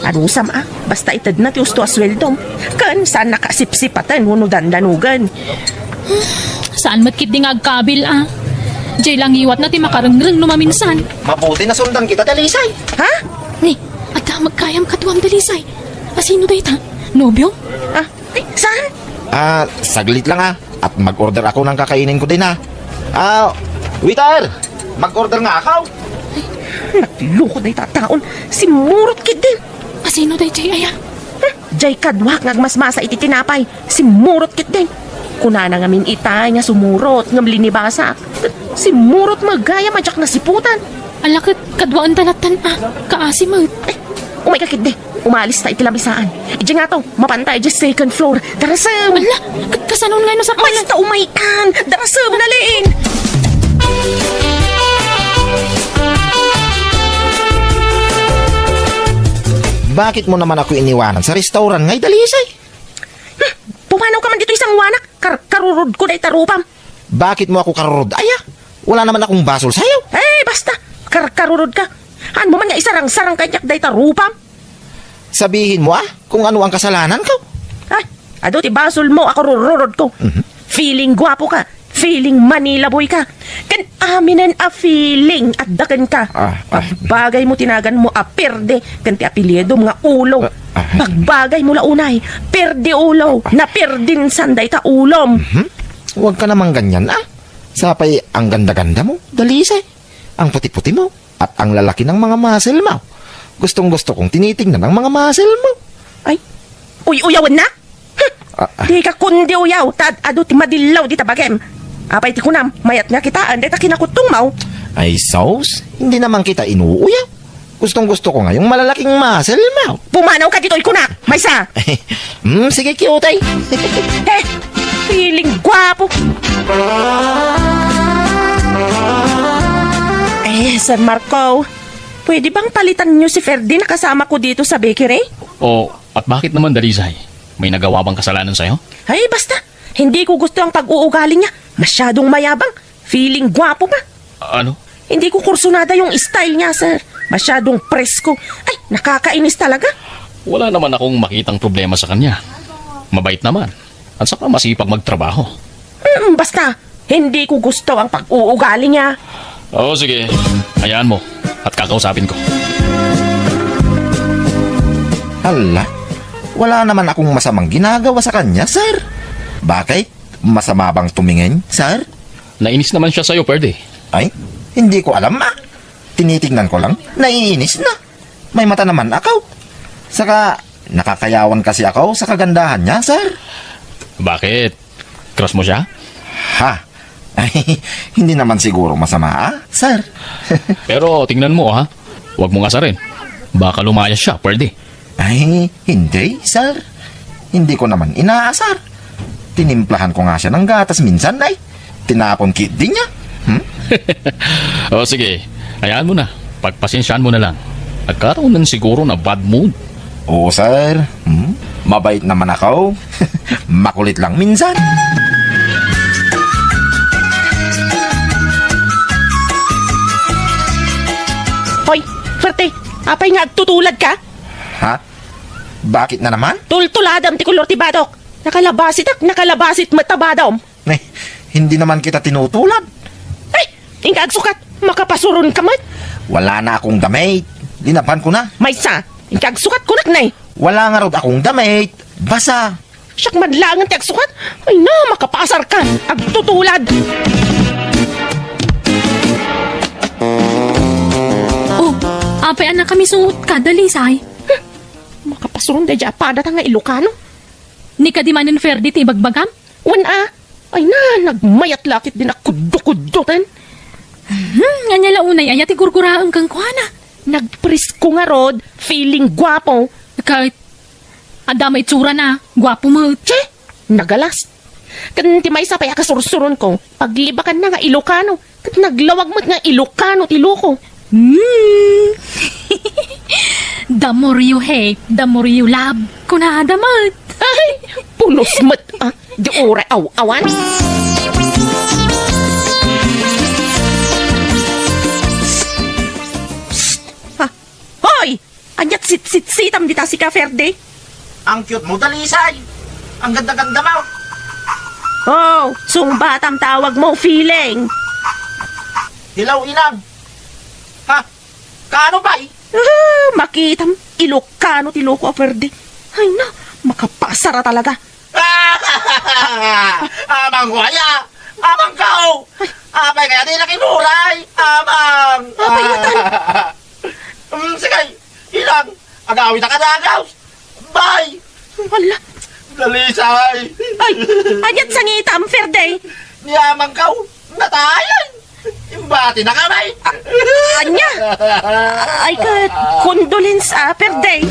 anusam a, basta itedna ti usto a sueldom. Ken saanna ka sipsipaten wenno dandanogen. Saan met ketdi nga agkabil a? Diay langiwatna ti makarengreng no maminsan. Mabuti nasundan kita, Dalisay. Ha? Ni, adda magkayam kaduam, Dalisay. Asino dayta? Nobiom? Ah, Ay, saan? Ah, saglit lang, ah. At mag-order ako ng kakainin ko din, ah. Ah, waiter! Mag-order nga ako. Nagloko dayta taon. Simmurot ketdin. Asino dayjay aya? Hmm, jay kaduak nga agmasmasa iti tinapay. Simmurot ketdin. Kunana ngamin itay nga sumurot ngem linibasak. Simmurot met gayam a diak nasiputan. Ala ket kaduaen ta lattan a. Kaasi met. Eh, umay ka ketdi. Umalis ta iti lamisaan. Idiay ngato, mapanta idiay second floor. Darasem! Ala, ka-, kasano nga no sa pala? Basta umaykan! Darasem, Nalen! Bakit mo naman ako iniwanan sa restaurant ngay, Dalisay? Hmm, pumanaw ka man ditoy sanguanak. Kar-, karurod ko dayta rupam. Bakit mo ako karurod? Aya, wala naman akong basol sayo. Eh, basta. Kar-, karurod ka. Haan mo man nga isarang-sarang kaniak dayta rupam. Sabihin mo, ah, kung ano ang kasalanan ko. Ay, adu ti basol mo, ako rururod ko. Mhm. Feeling guapo ka. Feeling Manila boy ka. Ken aminen a feeling adda kenka. Ah, ah. Pagbagay mo ti nagan mo a Perde, ken ti apelyidom nga Ulo. Ah, ah. Pagbagay mo la unay, Perde Ulo, napirdinsan dayta ulom. Mhm. Huwag ka naman ganyan, ah. Sapay ang ganda-ganda mo, Dalisay. Ang puti-puti mo. At ang lalaki ng mga muscle mo. Gustong-gusto kong tinitingnan ang mga muscle mo. Ay, uy-uyawen na? Hm! Ah, ah. Di ka kundi uyaw, ta ad-adu ti madillaw dita bagim. Apay ti kunam, mayat nga kitaan, dayta kinakutong mo. Ay, sus, hindi naman kita inuuyaw. Gustong-gusto ko nga yung malalaking muscle mo. Pumanaw ka ditoy kunak, maysa. Hmm, sige, cutie. Eh, feeling guapo. Eh, Sir Marco, pwede bang palitan niyo si Ferdy na kasama ko dito sa bakery? O, at bakit naman, Dalisay? May nagawa bang kasalanan sa'yo? Ay, basta. Hindi ko gusto ang pag-uugali niya. Masyadong mayabang. Feeling guwapo pa. Ano? Hindi ko kursunada yung style niya, sir. Masyadong presko. Ay, nakakainis talaga. Wala naman akong makitang problema sa kanya. Mabait naman. At saka masipag magtrabaho. Mm, basta, hindi ko gusto ang pag-uugali niya. Oo, sige. Hayaan mo. At kakausapin ko. Hala, wala naman akong masamang ginagawa sa kanya, sir. Bakit? Masama bang tumingin, sir? Nainis naman siya sa'yo, Ferdy. Ay, hindi ko alam, ah. Tinitingnan ko lang, naiinis na. May mata naman ako. Saka, nakakayawan kasi ako sa kagandahan niya, sir. Bakit? Crush mo siya? Ha? Ay, hindi naman siguro masama, ah, sir. Pero tingnan mo, ha? Huwag mong asarin. Baka lumayas siya, Ferdy. Ay, hindi, sir. Hindi ko naman inaasar. Tinimplahan ko nga siya ng gatas minsan, ay. Tinapon ketdi niya. Hmm? O, sige. Hayaan mo na. Pagpasensyahan mo na lang. Nagkaroon lang siguro na bad mood. Oo, sir. Hmm? Mabait naman ako. Makulit lang minsan. Hoy, Ferte, apay nga agtutulad ka? Ha? Bakit na naman? Tultuladam ti kolor ti badok. Nakalabasit ak, nakalabasit met a badom. Eh, hindi naman kita tinutulad. Ay, inka agsukat, makapasuron ka met. Wala na akong damit. Linabhan ko na. Maysa, inka agsukat kunak na eh. Wala nga rod akong damit. Basa. Siak man laengen ti agsukat. Ay na, makapasar ka. Agtutulad. Oh, apay a nakamisuot ka, Dalisay? Makapasuron daydi a padata nga Ilocano. Ni kadi manen Ferdy ti ibagbagam? Wen a. Ay na, nagmayat la ketdi nakuddo-kuddoten. Hmm, ania la unay aya ti gurguraem kenkuana? Nagpresko ngarud, feeling guapo. Ket, adda met itsurana, guapo met. Che, nagalas. Ken ti maysa pay a kasursuronko, paglibakanna nga Ilocano, ket naglawag met nga Ilocano ti loko. Hmm. The more you hate, the more you love. Kunada met. Ay, pulos met, ah. Di uray aw-awan. Ha? Hoy! Ania't sitsitsitam dita sika, Ferde? Ang cute mo, Dalisay. Ang ganda-ganda mo. Oh, sungbatam tawag mo, feeling. Hello, Inang. Ha? Kaano pay? Ah, makitam, Ilocano ti loko a Ferde. Ay na, makapasar a talaga. Amang ko aya! Amang kao! Apay kaya di nakinuray? Amang! Apay, atan? Mm, sige, Inang, agawid a kadagaw! Bye! Hala! Dalisay! Ay, ania't sangitam, Ferde? Ni amang kao, natayan! Imbati na kami! Ania? Ay, ket, condolence, ah, Ferde.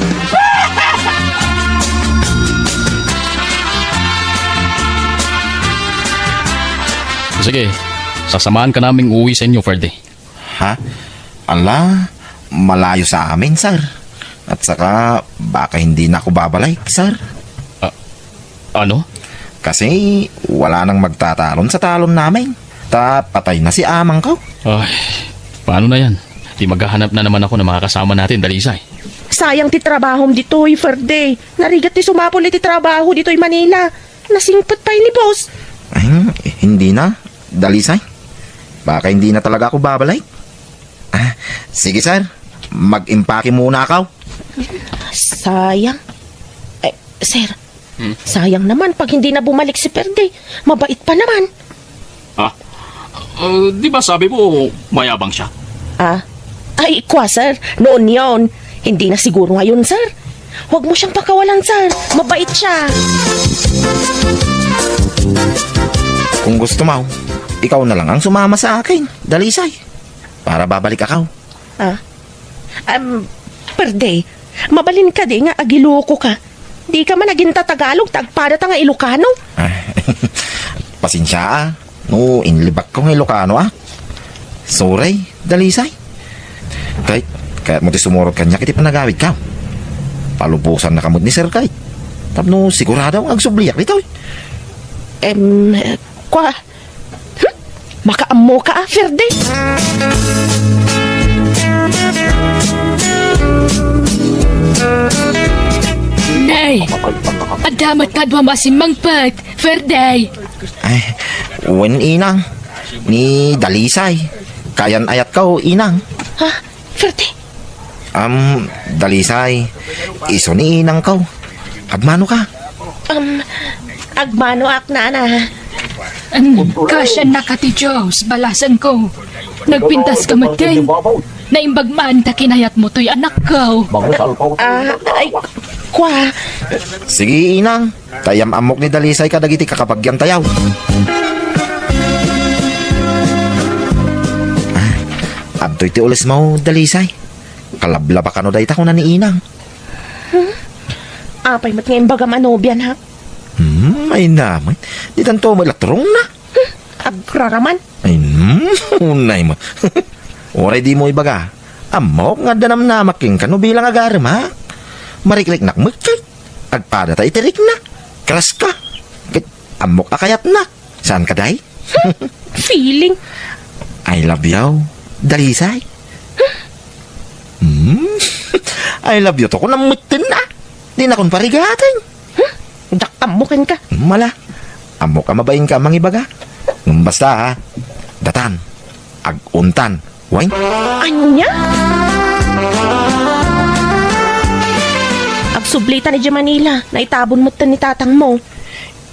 Sige, sasamahan ka naming uuwi sa inyo, Ferde. Ha? Ala, malayo sa amin, sir. At saka, baka hindi na ako babalik, sir. Ah, ano? Kasi wala nang magtatalon sa talon namin. Ta patay na si amang ko. Ay, paano na yan? Di maghahanap na naman ako ng mga kasama natin, Dalisay. Sayang ti trabahom ditoy, Ferde. Narigat ti sumapul iti trabaho ditoy Manila. Nasingpet pay ni boss. Ay, hindi na, Dalisay. Baka hindi na talaga ako babalik. Ah, sige, sir. Mag-impake muna ako. Sayang. Eh, sir, Hmm? Sayang naman pag hindi na bumalik si Ferde. Mabait pa naman. Ah, uh, di ba sabi mo mayabang siya? Ah, ay, kwa, sir. Noon yon. Hindi na siguro ngayon, sir. Huwag mo siyang pakawalan, sir. Mabait siya. Kung gusto mo, ikaw na lang ang sumama sa akin, Dalisay. Para babalik ako. Ah? Um, Ferde, mabalin kadi nga agiloko ka? Di ka man agintatagalog ta agpadata nga Ilocano? Ah, pasensia, ah. No, inlibak ko nga Ilocano, ah. Sorry, Dalisay. Kahit, kayat mo ti sumurot kaniak iti panagawid ka. Palubosan na kamut ni Sir Kay. Tapno sigurado nga agsubliak ditoy. Em, kwa, Hmm? Makaammo ka, ah, Ferde? Nay! Adda met kaduam a simmangpet, Ferde! Ay, wen, inang. Ni Dalisay. Kayan-ayat ka, o, inang. Ha? Ferde? Am, Dalisay, isu ni inangko. Agmano ka? Um, agmanoak, nana. An, kasiannaka ti Dios, balasangko. Nagpintas ka met ken. Naimbag man ta kinayatmo toy anakko. Ah, ay, kwa. Sige, inang. Ta iyam-ammok ni Dalisay kadagiti kakabagiantayo. Ah, adtoy ti ulesmo, Dalisay. Kalablaba kano dayta, kuna ni inang. Hmm? Apay met nga imbagam a nobiana? Hmm, ay naman. Ditanto met latrongna. Hmm, agraraman. Ay, hmm, unay mo. Uray dimo ibaga. Ammok nga adda namnamak kenka no bilang agaremak. Marikriknak met kay. Agpadata iti rikna. Crush ka. Ket ammok a kayatna. Saan ka, day? Feeling. I love you, Dalisay. Hmm? I love you to, kunam metten, ah. Dinakon parigaten. Diak ammo kenka. Mala. Ammok a mabainka a mangibaga. Ngem basta, ha. Datan. Aguntan. Wen? Ania? Agsublitan idiay Manila. Naitabon metten ni tatangmo.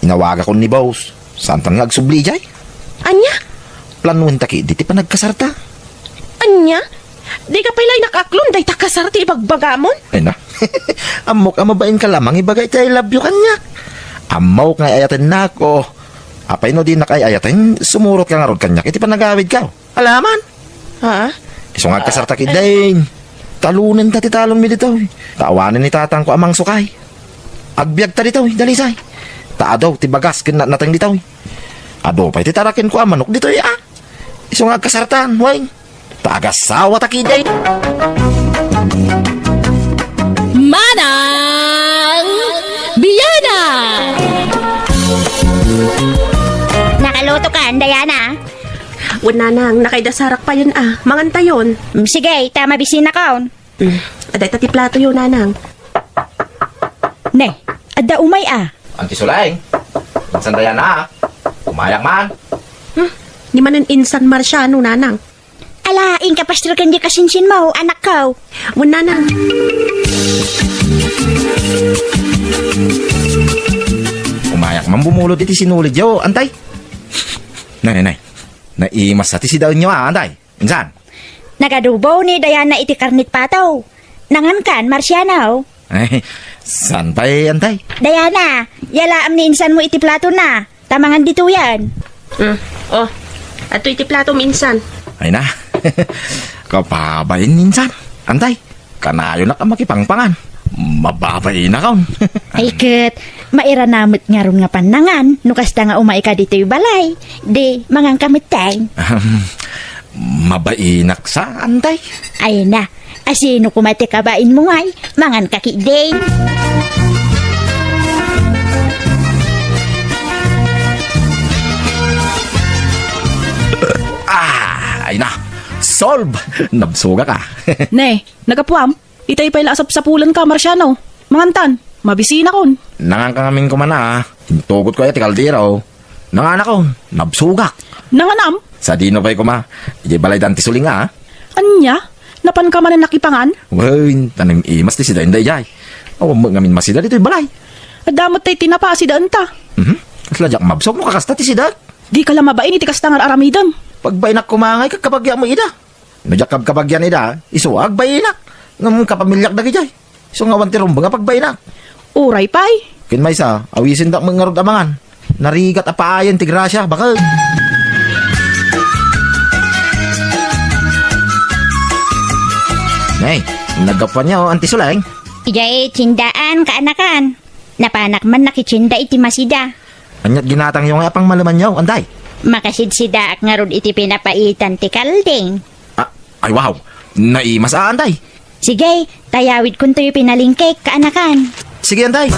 Inawagakon ni boss. Saantan nga agsubli idiay? Ania? Planoenta ketdi ti panagkasarta. Ania? Dika pay la inakaklon dayta kasar ti ibagbagamon? Ay na. Ammok a mabainka la a mangibaga iti I love you kaniak. Ammok nga ay-ayatennak, o. Apay no dinak ay-ayaten, sumurotka ngarud kaniak iti panagawidko. Alaman? Ha? Isu nga agkasarta ketdin. Talonenta ti talonmi ditoy. Ta awanen ni tatangko a mangsukay. Agbiagta ditoy, Dalisay. Ta adu ti bagas ken natnateng ditoy. Adu pay ti tarakenko a manok ditoy, a. Isu nga agkasartan, wen. Ta agasawata ketdin. Manang Biana! Nakalutokan, Diana? Wen, nanang, nakaidasarak payen a. Mangantayon. Mm, sige, ta mabisinakon. Mm, adda ita ti platoyo, nanang. Ne, adda umay a. Anti Suleng. Insan, Diana, a. Umayak man. Hmm, ni manen insan Marciano, nanang. Ala, inka pastor ken di kasinsinmo, anakko. Wen, nanang. Umayak man bumulod iti sinulidyo, antay. Nay, nay, nay. Naimas ti sidaenyo, a, antay. Insan? Nagadubo ni Diana iti karnet pato. Nangankan, Marciano? Ay, saan pay, antay? Diana, yalaam ni insanmo iti platona. Ta mangan ditoyen. Mm. Oh, adtoy iti platom, insan. Ay na. Kapabain, insan. Antay, kanayonak a makipangpangan. Mababainak, a. Ay ket, mairana met ngarud nga pannangan, no kasta nga umayka ditoy balay. Di, manganka metten. Ahem. Mabainak sa, antay. Ay na, asino koma ti kabainmo ngay? Manganka ketdin. Ah, ay na. Solve! Nabsogak, a. Ne, nagapuam? Itay pay la a sapsapulenka, Marciano. Mangantan, mabisinakon. Nanganka ngamin koma, a. Intugotko aya ti kaldero. Nanganakon, nabsogak. Nanganam? Sadino pay koma, idiay balay da Anti Suleng, a. Ania? Napanka manen nakipangan? Wen, ta naimas ti sidaenda idiay. Awan met ngamin masida ditoy balay. Adda met tay tinapa a sidaenta. Mhm. Kasla diak mabsog no kakasta ti sida. Dika la mabain iti kasta nga ar-aramidem. Pagbainak koma ngay, kakkabagiak met ida. No diak kabkabagian ida, isu a agbainak. Ngem kapamiliak dagidiay. Isu nga awan ti rumbeng a pagbainak. Uray pay. Ken maysa, awisendak met ngarud a mangan. Narigat a paayen ti grasia, baket. Nay, naggapuanyo, Anti Suleng? Idiay tiendaan, kaanakan. Napanak man nakitienda iti masida. Ania't ginatangyo nga apang malemanyo, antay? Makasidsidaak ngarud iti pinapaitan ti kalding. Ah, ay, wow! Naimas a, antay. Sige, tayawidkontoy pinalingkek, kaanakan. Sige, antay.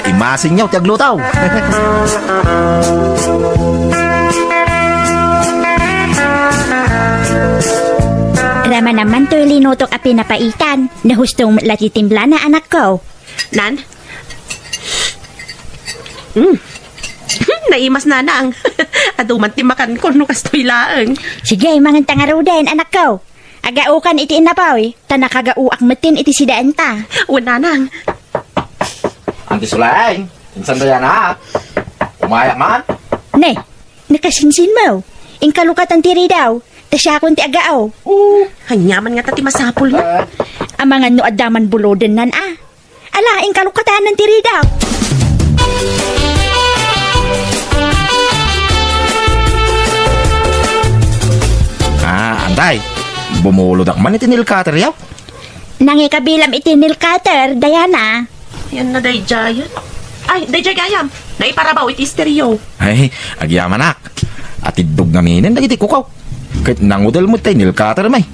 Kaimasenyo ti agluto. Ramana man toy linutok a pinapaitan. Nahustong met la ti timplana, anakko. Nan? Mm. Naimas, nanang. Adu man ti makanko no kastoy laeng. Sige, manganta ngaruden, anakko. Agaokan iti innapoy, ta nakagaoak metten iti sidaenta. Wen, nanang. Anti Suleng, insan dayana? Umayak man? Ne, nakasinsinmo. Inka lukatan ti ridaw, ta siakon ti agao. Oo. Ania man ngata ti masapulna? Ah. Amangan no adda man bulodennan a. Ala, inka lukatanan ti ridaw. Ah, anday. Bumulodak man iti nail cutter yaw. Nangikabilam iti nail cutter, Diana. Yan na, daydiay. Ay, daydiay gayam. Naiparabaw iti esteryo. Ay, agyamanak. Atiddog ngaminen dagiti kukaw. Ket nangudel met tay nail cutter, may.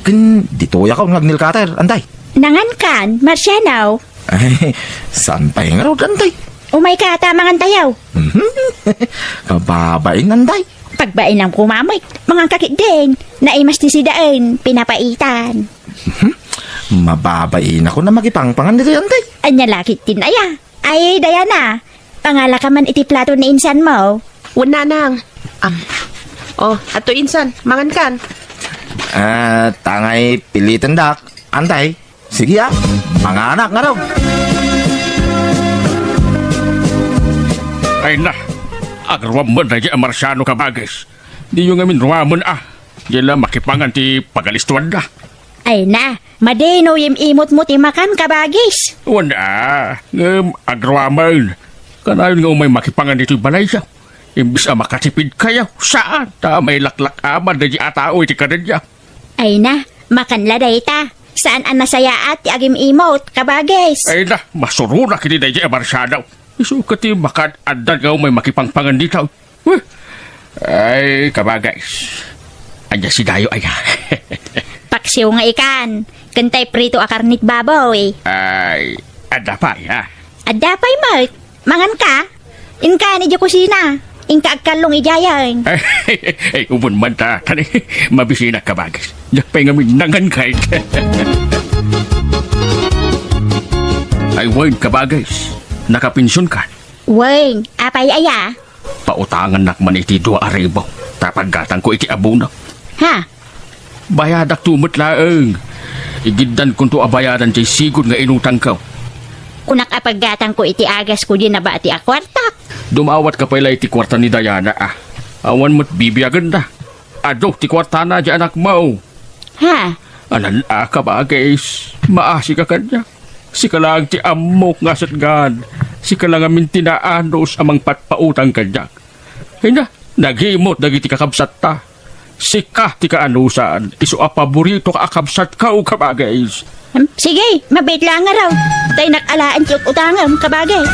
Ken ditoyak nga ag-nail cutter, anday. Nangankan, Marciano? Ay, saan pay ngarud, anday? Umayka ta mangantayo. Mhm. Kababain, anday. Pagbainam koma met, manganka ketdin. Naimas ti sidaen, pinapaitan. Mhm. Mababainakon a makipangpangan ditoy, anday. Ania la ketdin aya? Ay, Diana, pangalaka man iti plato ni insanmo. Wen, nanang. Am. Oh, adto insan, mangankan. Ah, tangay pilitendak, anday. Sige, ah. Manganak ngarud. Ay na, agruam met daydiay a Marciano, kabagis. Diyo ngamin ruamen, ah. Diay la makipangan ti pagalistuanda. Ay na, madi no yim-imotmo ti makan, kabagis. Wen, ah, ngem agruamen. Kanayon nga umay makipangan ditoy balayyo. Imbes a makatipidkayo, saan, ta mailaklak-aman daydiay a tao iti kadenyo. Ay na, makan la dayta. Saan a nasayaat ti agim-imot, kabagis. Ay na, masuronak iti daydiay a Marciano. Isu ket ti makaad-addan nga umay makipangpangan ditoy. Huh! Ay, kabagis. Ania sidayo aya? Paksiw nga ikan, ken tay prito a karnet baboy. Ay, adda pay, ha? Adda pay met. Manganka? Inka, idiay kusina. Inka agkallong idiayen. Ay, ay, umon man ta, tani, mabisinak, kabagis. Diak pay ngamin nangan kay. Ay, wen, kabagis. Nakapensionka? Wen, apay aya? Pautangannak man iti dua a ribu, ta paggatangko iti abono. Ha? Bayadakto met laeng. Igiddankonto a bayadan ti sigud nga inutangko. Kunak a paggatangko iti agasko diay nabati a kuartak. Dumawatka pay la iti kuarta ni Diana, a. Awan met bibiagenna. Adu ti kuartana diay anakmo. Ha? Anan a, kabagis, maasika kaniak. Sika laeng ti ammok nga asatgan. Sika la ngamin ti naanus a mangpatpautang kaniak. Ay na, nagimot dagiti kakabsatta. Sika ti kaanusan, isu a paborito a kabsatko, kabagis. Em, sige, mabiit laeng ngarud. Tay nak alaen ti ut-utangem, kabagis.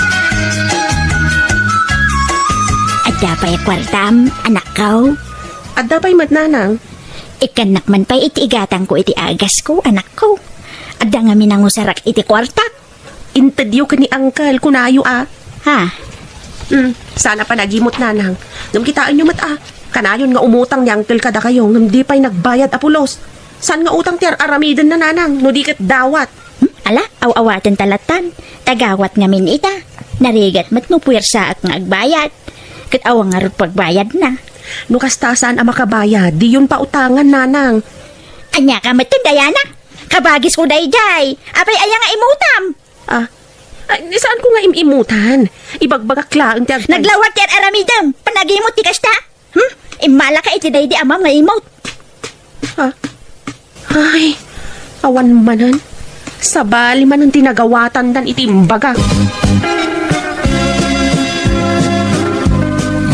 Adda pay kuartam, anakko? Adda pay met, nanang. Ikkannak man pay iti igatangko iti agasko, anakko. Adda ngamin nangusarak iti kuartak. Intedyo ken ni Uncle, kunayo a. Ha? Hmm, saan a panagimot, nanang. Ngem kitaenyo met a. Kanayon nga umutang ni Uncle kadakayo, ngem di pay nagbayad a pulos. Saan nga utang ti ar-aramidenna, nanang, no di ket dawat? Hmm? Ala, aw-awaten ta lattan. Tagawat ngamin ita. Narigat met no puwersaak nga agbayad. Ket awan ngarud pagbayadna. No kasta, saan a makabayad, diyon pautangan, nanang. Ania ka met, Diana? Kabagisko daydiay. Apay aya nga imutam? Ah, ah, saanko nga im-imutan. Ibagbagak laeng ti agtan- Naglawag ti ar-aramidem. Panagimot ti kasta? Hmm? Immalaka iti daydi amam nga imot. Ah. Ay, awan manen. Sabali manen ti nagawatandan iti imbaga.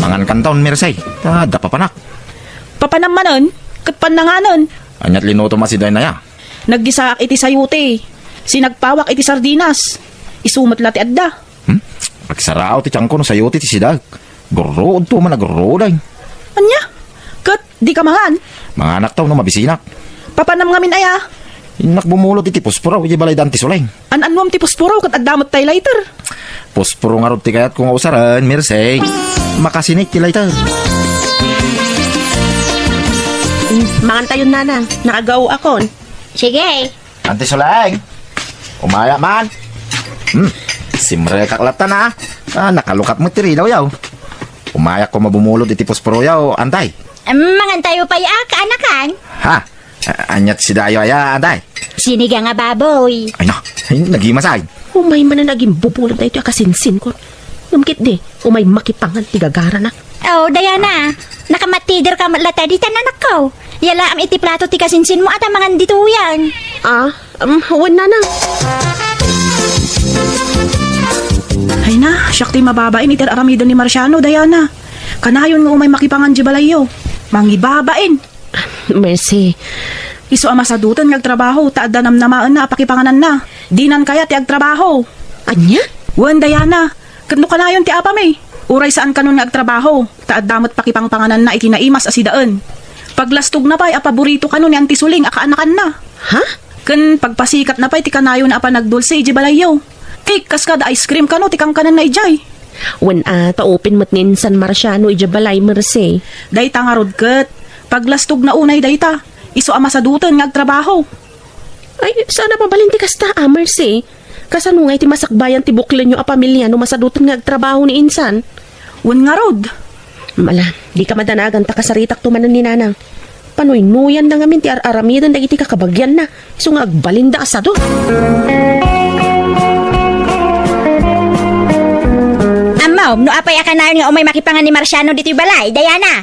Mangankanton, Mirsay. Ta, adda papanak. Papanam manen, ket pannanganen. Aniat linutom a sidaen aya? Naggisaak iti sayote. Sinagpawak iti sardinas. Isu met la ti adda. Hmm? Agsaraaw ti tiangko no sayote ti sidaek. Gurruodto man a gurruoday. Ania? Ket dika mangan? Manganakto no mabisinak. Papanam ngamin aya? Innak bumulot iti pusporo iti balay da Anti Suleng. An-annuam ti pusporo ket adda met tay lighter. Pusporo ngarud ti kayatko nga usaren, Mirsay. Makasinik ti lighter. Mangantayon, nanang. Nakagaoakon. Sige. Anti Suleng, umayak man. Hmm, simrekak latta na. Ah, nakalukat met ti ridaw yaw. Umayak koma bumulot iti pusporo yaw, antay. Em, mangantayo pay a, kaanakan? Ha? A-, aniat sidayo aya, Antay? Sinigang a baboy. Ay na, ay, nagimasay. Umay manen agimbubulag daytoy a kasinsinkon. Ngem ketdi, umay makipangan ti gagarana. Oh, Diana, nakamatider ka met latta ditan, anakko. Yalaam iti plato ti kasinsinmo a ta mangan ditoyen. Ah, um, wen, nanang. Ay na, siak ti mababain iti ar-aramiden ni Marciano, Diana. Kanayon nga umay makipangan di balayyo. Mangibabain. Mercy. Isu a masaduten nga agtrabaho, ta adda namnamaenna a pakipangananna. Dinan kayat ti agtrabaho. Ania? Wen, Diana. Ket no kanayon ti apami, uray saan kanon nga agtrabaho, ta adda met pakipangpangananna iti naimas a sidaen. Paglastogna pay a paborito kano ni Auntie Suling a kaanakanna. Ha? Ken pagpasikatna pay ti kanayona a panagdulse iti balayyo. Cake kas kada ice cream kano ti kankananna idiay. Wen a, ta open met ni insan Marciano idiay balay, Mercy. Dayta ngarud ket, paglastogna unay dayta, isu a masaduten nga agtrabaho. Ay, saan a mabalin ti kasta, a, Mercy? Kasano nga iti masakbayan ti buklenyo a pamilia no masaduten nga agtrabaho ni insan? Wen ngarud. Mala, dika madanagan ta kasaritakto manen ni nanang. Panuynoyanna ngamin ti ar-aramiden dagiti kakabagianna, isu nga agbalinda a sadu. Ammom, no apay a kanayon nga umay makipangan ni Marciano ditoy balay, Diana?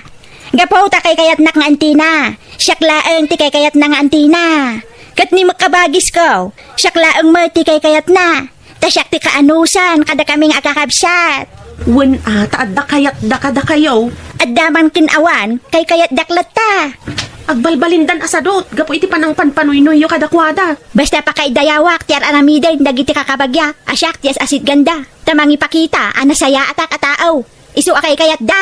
Gapu ta kaykayatnak nga antina. Siak laeng ti kaykayatna nga antina. Ket ni met kabagisko, siak laeng met ti kaykayatna. Ta siak ti kaanusan kadakami nga agkakabsat. Wen a, ta adda kayatda kadakayo. Adda man ken awan, kaykayatdak latta. Agbalbalindan a sadut gapu iti panangpanpanuynoyyo kadakuada. Basta pakaidayawak ti ar-aramiden dagiti kakabagiak a siak ti as-asitganda, ta mangipakita a nasayaatak a tao. Isu a kaykayatda.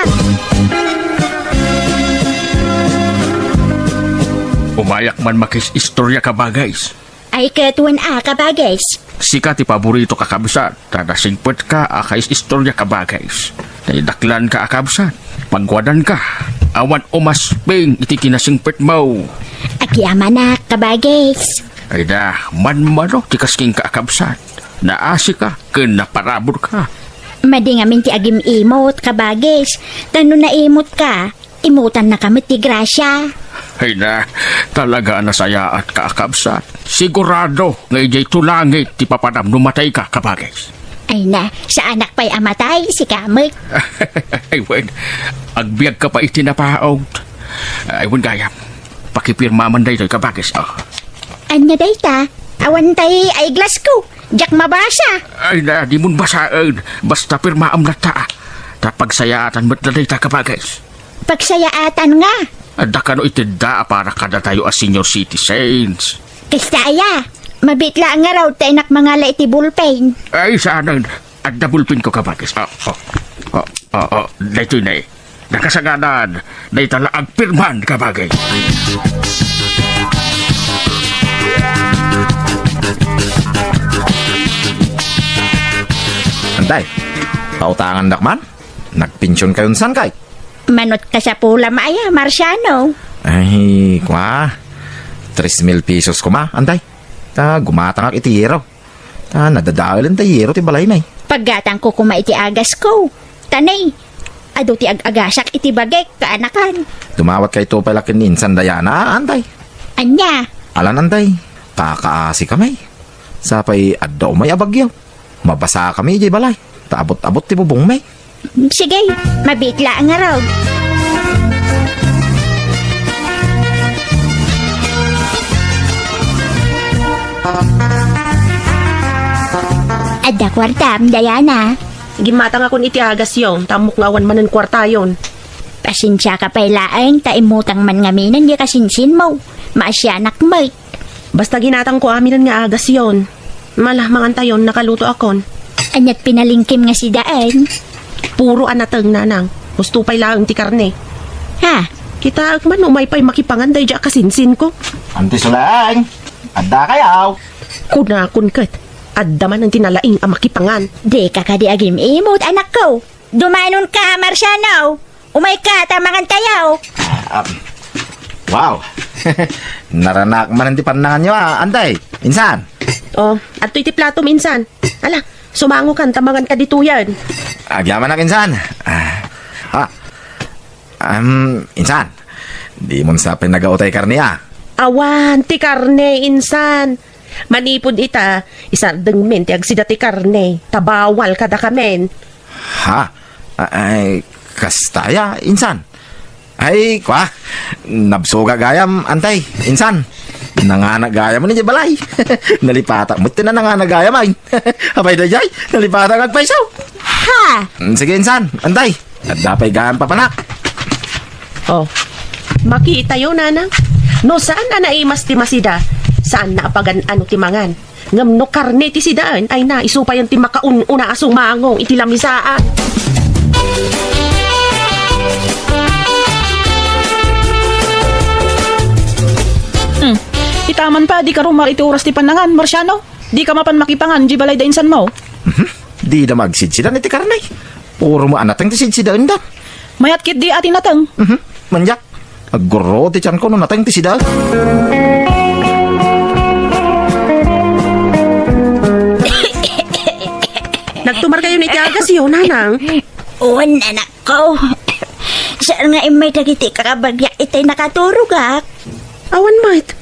Umayak man makis-istorya, kabagis. Ay, ket wen a, kabagis. Sika ti paborito, kakabsat, ta nasingpetka a kais-istorya, kabagis. Naidaklanka a kabsat. Pagwadanka. Awan umasping iti kinasingpetmo. Agyamanak, kabagis. Ay da, manmano ti kas kenka a kabsat. Naasika ken naparaburka. Madi ngamin ti agim-imot, kabagis. Ta no naimutka, imutannaka met ti grasia. Ay na, talaga a nasayaatka a kabsat. Sigurado nga idiay to langit ti papadam no matayka, kabagis. Ay na, saanak pay a matay, sika met. Ay wen, agbiagka pay iti napaut. Ay wen gayam, pakipirma man daytoy, kabagis. Oh. Ania dayta? Awan tay ay glasko. Diak mabasa. Ay na, dimon basaen. Basta pirmaam latta. Ta pagsayaatan met dayta, kabagis. Pagsayaatan nga? Adda kano itedda a para kadatayo a senior citizens. Kasta aya, mabitla nga raw ta inak mangala iti ballpen. Ay, saanen. Adda ballpenko, kabagis. Oh, oh, oh, oh, oh. Daytoy ne. Nakasagadan, dayta la agpirman, kabagis. Antay, pautangandak man? Nagpension kayon san kay? Manot kasapula maaya, Marciano. Ay, kwa. Tres mil pesos koma, antay. Ta gumatangak iti yero. Ta nadadaelen ta yero ti balaymi. Paggatangko koma iti agasko. Ta ne, adu ti ag-agasak iti bagik, kaanakan. Dumawatkayto pay la ken ni insan Diana, antay. Ania? Alan, antay. Kakaasi kami. Sapay adda umay a bagyo. Mabasa kami idiay balay. Ta abot-abot ti bubongmi. Sige, mabitla ngarud. Adda kuartam, Diana? Gimmatangakon iti agasyo, ta ammok nga awan manen kuartayon. Pasensiaka pay laeng, ta immutang man ngaminen diay kasinsinmo. Maasianak met. Basta ginatangko aminen nga agasyon. Mala, mangantayon, nakalutoakon. Aniat pinalingkim nga sidaen? Puro a nateng, nanang. Husto pay laeng ti karne. Ha? Kitaek man, umay pay makipangan daydiay a kasinsinko. Auntie Suling, adda kayaw? Kunakon ket, adda manen ti nalaing a makipangan. Dika kadi agim-imot, anakko. Dumanonka, Marciano. Umayka, ta mangantayo. Ah, wow. Naranak manen ti pannanganyo, ah, antay. Insan? Oh, adtoy ti platom, insan. Ala, sumangokan ta manganka ditoyen. Agyamanak, insan. Ah, ah. Um, insan, dimon sa pinagautay karne, ah. Awan ti karne, insan. Manipud ita, isardengmin ti agsida ti karne, ta bawal kadakamin. Ha? Ay, kasta aya, insan? Ay, kua, nabsuga gayam, antay, insan. Nangana gayam idiay balay. Nalipatak met ti nangana gayam, ay. Apay daydiay, nalipatak agpayso. Ha? Mm, sige, insan, antay. Adda pay gayam papanak. Oh, makitayo, nanang. No saan a naimas ti masida, saan na a pagan-ano ti mangan. Ngem no karne ti sidaen, ay na, isu payen ti makaun-una a sumango iti lamisaan. Hmm. Itaman pa, di ka rumar iti oras ti panangan, Marciano. Di ka mapan makipangan, di balay da insan mo. Mhm. Dida magsidsidan iti karne. Puro mo anateng ti sidsidaenda. Mayat ketdi a ti nateng. Mhm. Manyak. Aggurro ti tiyanko no nateng ti sida. Nagtumarkayon iti agasyo, nanang. Wen, anakko. Saan nga immay dagiti kakabagyak itay nakaturogak? Awan met.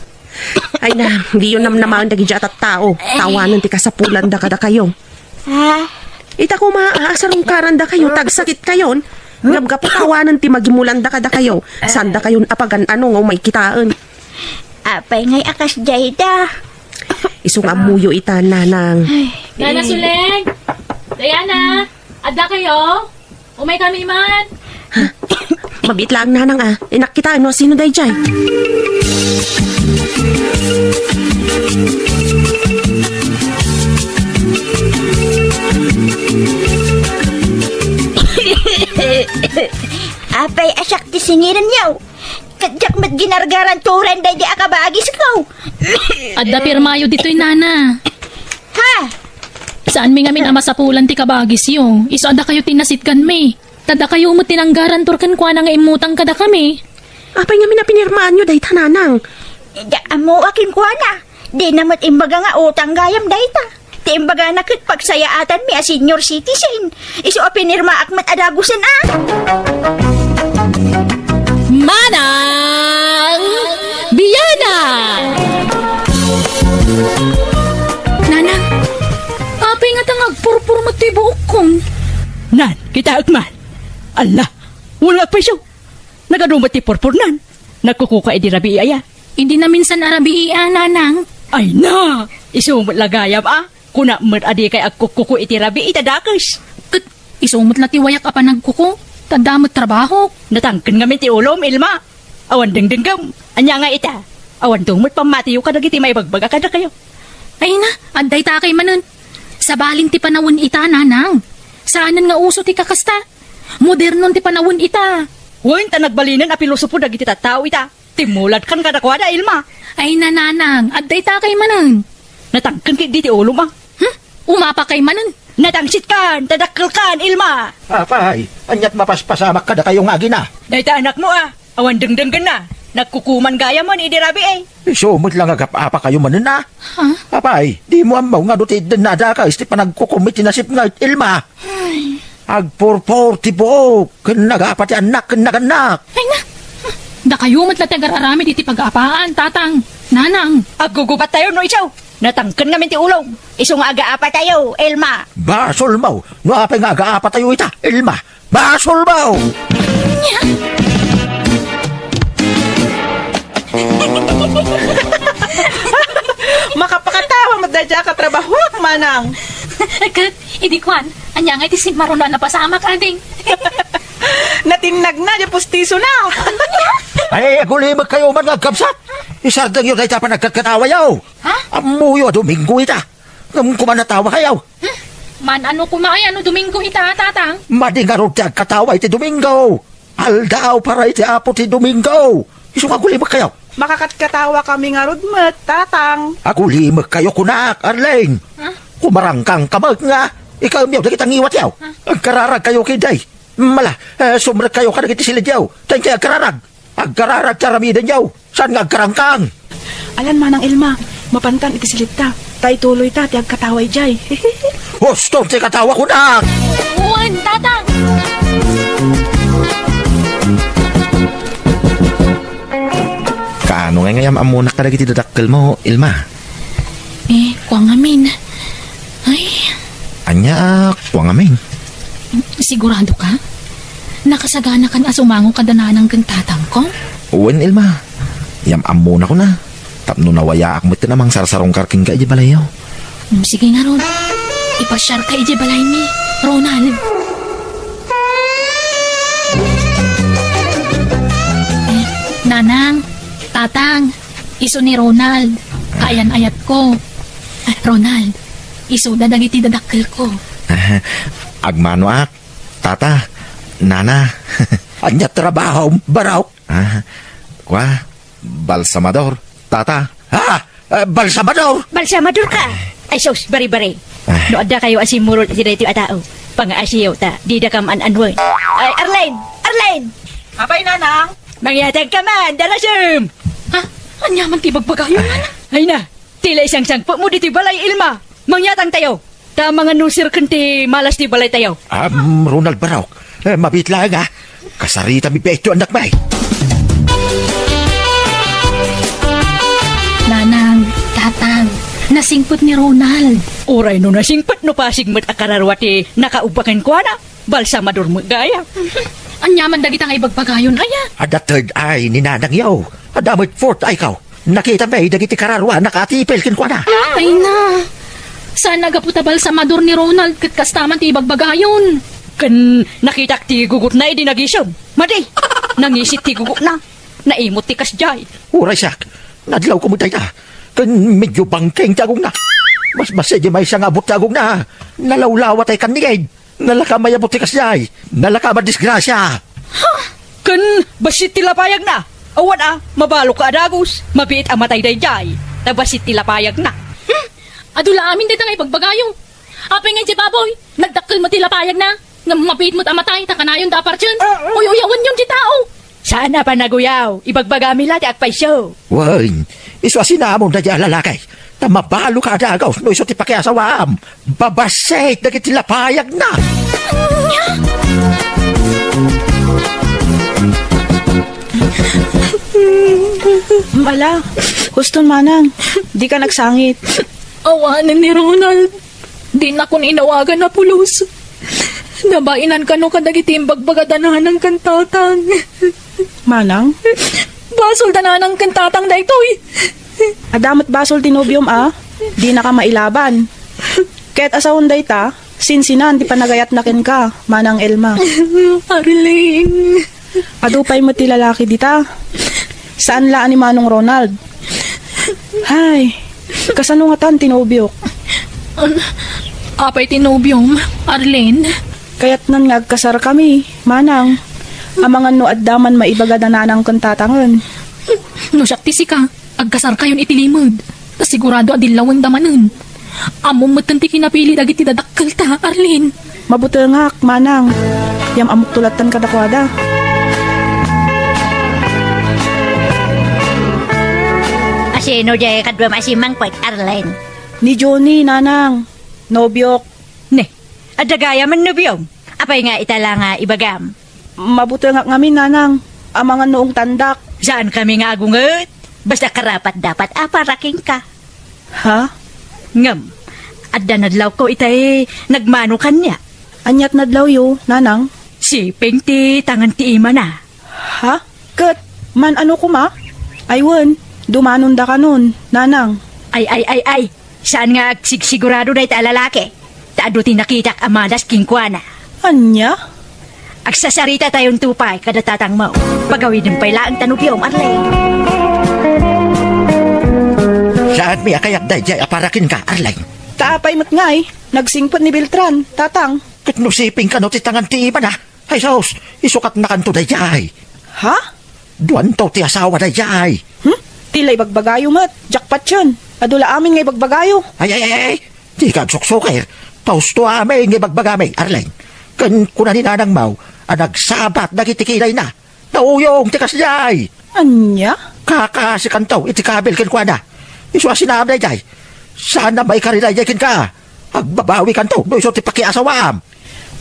Ay na, diyo namnamaen dagiti a tattao. Tawanen ti kasapulanda kadakayo. Ha? Ita koma a, asarungkarandakayo, tagsakitkayon. Ngem gapu ta awanen ti magimulanda kadakayo, saandakayon a pagan-ano nga umay kitaen. Apay ngay a kasdiay da? Isu nga ammoyo ita, nanang. Nana Suleg! Diana! Adda kayo? Umay kami man! Mabiit laeng, nanang, a. Innak kitaen no sino daydiay. Apay a siak ti singirenyo? Ket diak met ginargaran turen daydi a kabagisko. Adda pirmayo ditoy, nana. Ha? Saanmi ngamin a masapulan ti kabagisyo. Isu a dakayo ti nasitganmi. Ta dakayo met ti nanggarantor kenkuana nga immutang kadakami. Apay ngamin a pinirmaanyo dayta, nanang? Diak ammo a kenkuana. Dina met imbaga nga utang gayam dayta. Ti imbagana ket pagsayaatanmi a senior citizen. Isu a pinirmaak met a dagusen a. Manang Biana! Nanang, apay ngata nga agpurpur met ti buokkon? Nan, kitaek man. Alla, wen nga agpayso. Nagadu met ti purpurnan. Nagkukuka idi rabii aya? Idi naminsan a rabii a, nanang. Ay na! Isu met la gayam a. Kuna met a dikay agkukkuko iti rabii ta dakes. Ket isu met la ti wayak a panagkuko. Ta adda met trabahok. Natangken ngamin ti ulom, Ilma. Awan dengdenggem. Ania nga ita? Awan met pammatiyo kadagiti maibagbaga kadakayo. Ay na, adda ita kay manen. Sabalin ti panawen ita, nanang. Saanen nga uso ti kakasta. Modernon ti panawen ita. Wen, ta nagbalinen a pilosopo dagiti tattao ita. Timmuladkan kadakuada, Ilma. Ay, nanang, adda ita kay manen. Natangken ketdi ti ulom a. Hmm? Umapa kay manen. Natangsitkan, ta dakkelkan, Ilma. Apay, aniat mapaspasamak kadakayo nga agina? Dayta anakmo a. Awan dengdenggenna. Nagkukuman gayam idi rabii. Isu met la nga agap-apakayo manen a. Ha? Apay, dimo ammo nga adu ti iddenna a dakes ti panagkukom iti nasipnget, Ilma? Ay. Agpurpur ti buok, ken nagapa ti annak ken nagannak. Ay na! Dakayo met la ti agar-aramid iti pag-aapaan, tatang, nanang. Aggugubattayo no isu. Natangken ngamin ti ulom. Isu nga agaapatayo, Ilma. Basolmo, no apay nga agaapatayo ita, Ilma. Basolmo! Makapakatawa met dayta a katrabahoak, manang. Ket, idi kuan, ania nga iti simmaron a napasamak, ading? Natinnagna diay pustisona. Ay, agulimekkayo man nga agkabsat. Isardengyo dayta a panagkatkatawayo. Ha? Ammoyo a Domingo ita. Ngem koma natawakayo. Hmm? Man-ano koma aya no Domingo ita, tatang? Madi ngarud ti agkatawa iti Domingo. Aldaw para iti Apo ti Domingo. Isu nga agulimekkayo. Makakatkatawan kami ngarud met, tatang. Agulimekkayo kunak, Arleng. Ha? Kumarangkangka met nga ikaemyo dagiti ngiwatyo. Ha? Agkararagkayo ketdi. Mala, eh, sumrekkayo kadagiti silidyo. Ta inkay agkararag. Agkararag ti aramidenyo. Saan nga agkarangkang? Ayan, Manang Ilma, mapankan iti silitta. Ta ituloyta ti agkatawa idiay. Ustom ti katawa kunak! Wen, tatang! Kaano Nga yam-ammonak kadagiti dadakkelmo, Ilma. Eh, kua ngamin. Ay. Ania a kua ngamin? Sigurado ka? Nakasaganakan a sumango kada nanang ken tatangko? Wen, Ilma. Yam-ammonakon a. Tapno nawayaak metten a mangsarsarungkar kenka idiay balayyo. Hmm, sige ngarud. Ipasiarka idiay balay ni Ronald. Eh, Nanang, Tatang, isu ni Ronald. Kaayan-ayatko. Ah, Ronald, isuda dagiti dadakkelko. Ah, agmanoak, Tata, Nana. Ania trabahom, Barok? Ah, kua, balsamador, Tata. Ah, ah, balsamador! Balsamador ka! Ay sus, bari-bari. Ah. No adda kayo a simmurot iti daytoy a tao, pangaasiyo ta, didaka maan-anuen. Ay, Arlene! Arlene! Apay, Nanang? Mangyatag ka man, darasem! Ha? Ania man ti bagbagayo, Nana? Ay na, ti la isangsangpetmo ditoy balay, Ilma. Mangyatang tayo. Ta mangan no sirken ti malas ti balay tayo. Am, Ronald Barok, eh, mabiit laeng, ah. Kasaritami bet ti annakmi. Nanang, Tatang, nasingpet ni Ronald. Uray no nasingpet no pasig met a kararua ti nakaubba kenkuana. Balsamador met gayam. Ania man dagita nga ibagbagayon, aya? Adda third eye ni nanangyo. Adda met fourth eye ko. Nakitami dagiti kararuana a nakatipil kenkuana. Ay na. Saan a gapu ta balsamador ni Ronald ket kasta man ti ibagbagayon. Ken nakitak ti gugotna idi nagisem. Madi, nangisit ti gugotna. Naimot ti kasdiay. Uray siak, nadlawko met dayta. Ken medyo bangkeng ti agongna. Mas, mas idi maysa nga abut ti agongna. Nalawlawat ti kannigid. Nalaka mayabut ti kasdiay. Nalaka madisgrasia. Ha? Ken bassit ti lapayagna. Awan a, mabalok ka a dagus. Mabiit a matay daydiay. Ta bassit ti lapayagna. Hmm? Adu la amin dayta nga ibagbagayo. Apay nga idiay baboy? Nagdakkel met ti lapayagna. Nga mabiit met a matay, ta kanayon da a parten. Uy-uyawenyon ti tao. Saan a panaguyaw, ibagbagami la ti agpayso. Wen, isu a sinamon daydiay a lalaki. Ta mabalok ka a dagus no isu ti pakiasawaam. Babassit dagiti lapayagna. Mala, huston manang, dika nagsangit. Awanen ni Ronald. Dinakon inawagan a pulos. Nabainan kano kadagiti imbagbaga da nanang ken tatang. Manang? Basol da nanang ken tatang daytoy. Adda met basol ti nobiom a dinaka mailaban. Ket a sawen dayta, sinsinan ti panagayatna kenka, Manang Elma. Arlene. Adu pay met ti lalaki dita. Saan la a ni Manong Ronald. Hay, kasano ngatan ti nobiok? An-, apay ti nobiom, Arlene? Kayatnan nga agkasarkami, manang. Amangan no adda man maibaga da nanang ken tatangen. No siak ti sika, agkasarkayon iti limed. Ta sigurado a dillawenda manen. Ammom metten ti kinapili dagiti dadakkelta, Arlene. Mabutengak, manang. Yam-ammokto latten kadakuada. Asino diay kaduam a simmangpet, Arlene? Ni Johnny, nanang. Nobiok. Ne, adda gayam a nobiom. Apay nga ita la nga ibagam? Mabutengak ngamin, nanang. Amangan no ungtandak. Saankami nga agunget. Basta karapat-dapat a para kenka. Ha? Ngem, adda nadlawko itay nagmano kaniak. Aniat nadlawyo, nanang? Siping ti tangan ti imana. Ha? Ket, man-ano koma? Ay wen, dumanonda kanon, nanang. Ay, ay, ay, ay. Saan nga agsigsigurado dayta a lalaki? Ta adu ti nakitak a malas kenkuana. Ania? Agsasaritatayonto pay kada tatangmo. Pagawiden pay laeng ta nobiom, Arlene. Saanmi a kayat daydiay a para kenka, Arlene. Ta apay met ngay, nagsingpet ni Beltran, tatang. Ket no siping kano ti tangan ti imana? Ay, sus, isukatnakanto daydiay. Ha? Duanto ti asawa daydiay. Hmm? Ti la ibagbagayo met, jackpot yun. Adu la amin nga ibagbagayo. Ay, ay, ay, ay. Dika agsuksukir. Pausto amin nga ibagbagami, Arlene. Ken kuna ni nanangmo a nagsabat dagiti kinayna. Nauyong ti kasdiay. Ania? Kakaasikanto iti kabil kenkuana. Isu a sinaam daydiay. Saan a maikari daydiay kenka. Agbabawikanto no isu ti pakiasawaam.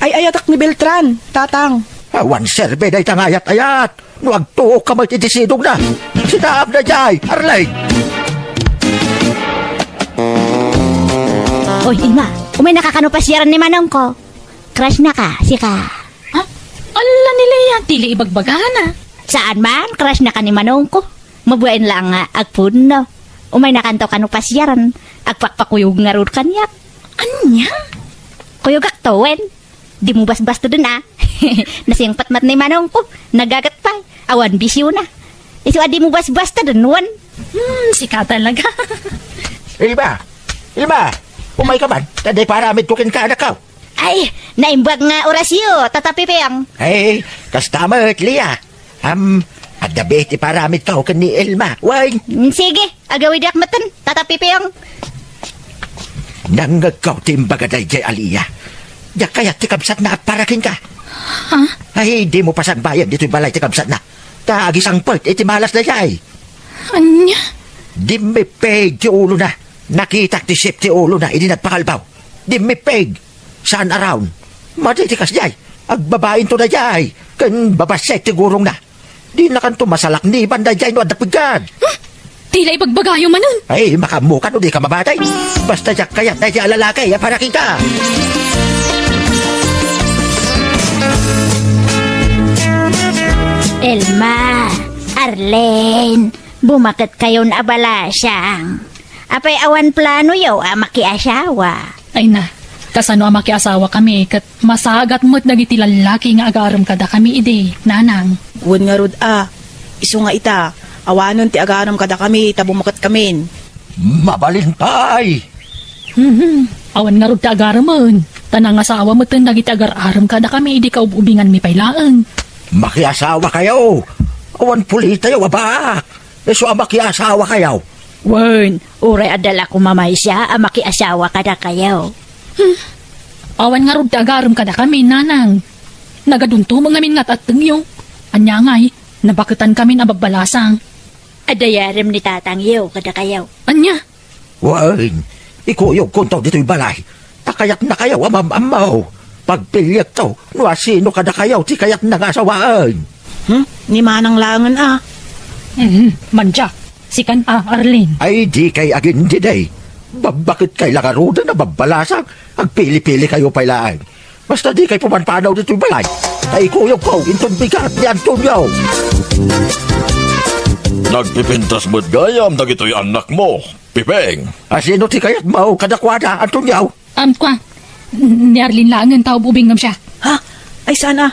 Ay-ayatak ni Beltran, tatang. Awan serbi dayta nga ayat-ayat. No agtuokka met iti sidongna, sinaam daydiay, Arlene! Oy, Ilma, umaynaka kano pasiaran ni manongko. Crush naka, sika. Ha? Ala ni Lea, dila ibagbagana. Saan man, crush naka ni manongko. Mabain laeng nga agpudno. Umaynakanto kano pasiaran. Agpakpakuyog ngarud kaniak. Ania? Kuyogakto wen. Dimo basbastoden a. Nasingpet met ni manongko. Nagaget pay. Awan bisiona. Isu a dimo basbastoden wen. Hmm, sika talaga. Ilma! Ilma! Umayka man, ta adda iparamidko kenka, anakko. Ay, naimbag nga orasyo, Tata Piping. Ay, kasta met, Lea. Am, adda biit iparamidko ken ni Ilma. Wen. Mm, sige, agawidak metten, Tata Piping. Nangngegko ti imbaga daydiay a Lea. Diak kayat ti kabsatna agpara kenka. Ha? Ay, dimo pasagbayen ditoy balay ti kabsatna. Ta agisangpet iti malas daydiay. Ania? Dimmippig ti ulona. Nakitak ti sip ti ulona idi nagpakalbaw. Dimmippig. Saan a raon. Madi ti kasdiay. Agbabainto daydiay. Ken babassit ti gurongna. Dinakanto masalakniban daydiay no adda peggad. Hmm? Dila ibagbagayo manen. Ay, makaammoka no dika mamatay. Basta diak kayat daydiay a lalaki a para kenka. Ilma, Arlene, bumaketkayon a balasang. Apay awan planoyo a makiasawa? Ay na, kasano a makiasawakami ket masagat met dagiti lallaki nga agarem kadakami idi, nanang? Wen ngarud a, isu nga ita, awanen ti agarem kadakami ta bumaketkamin. Mabalin pay! Mhm. Awan ngarud ti agaremen, ta nangasawa metten dagiti agar-arem kadakami idi kaub-ubinganmi pay laeng. Makiasawakayo! Awan pulitayo a baak! Isu a makiasawakayo. Wen, uray adda la koma maysa a makiasawa kadakayo. Hmm. Awan ngarud ti agarem kadakami, nanang. Nagadunto met ngamin nga at-attengyo. Ania ngay, nabaketankamin a babbalasang. Adda yarem ni tatangyo kadakayo. Ania? Wen, ikuyogkonto ditoy balay. Ta kayatnakayo a mam-ammo. Pagpiliekto no asino kadakayo ti kayatna nga asawaen. Hmm? Ni manang laengen a. Mhm, Mandiak. Sikan a, Arlene. Ay, dikay agindidi. Babbaketkay la ngaruden a babbalasang. Agpili-pilikayo pay laeng. Basta dikay pumanpanaw ditoy balay. Ta ikuyogko inton bigat ni Antonio. Nagpipintas met gayam dagitoy annakmo, Piping. Asino ti kayatmo kadakuada, Antonio? Am, kua, ni Arlene laengen ta ub-ubingngem siya. Ha? Ay, saan a?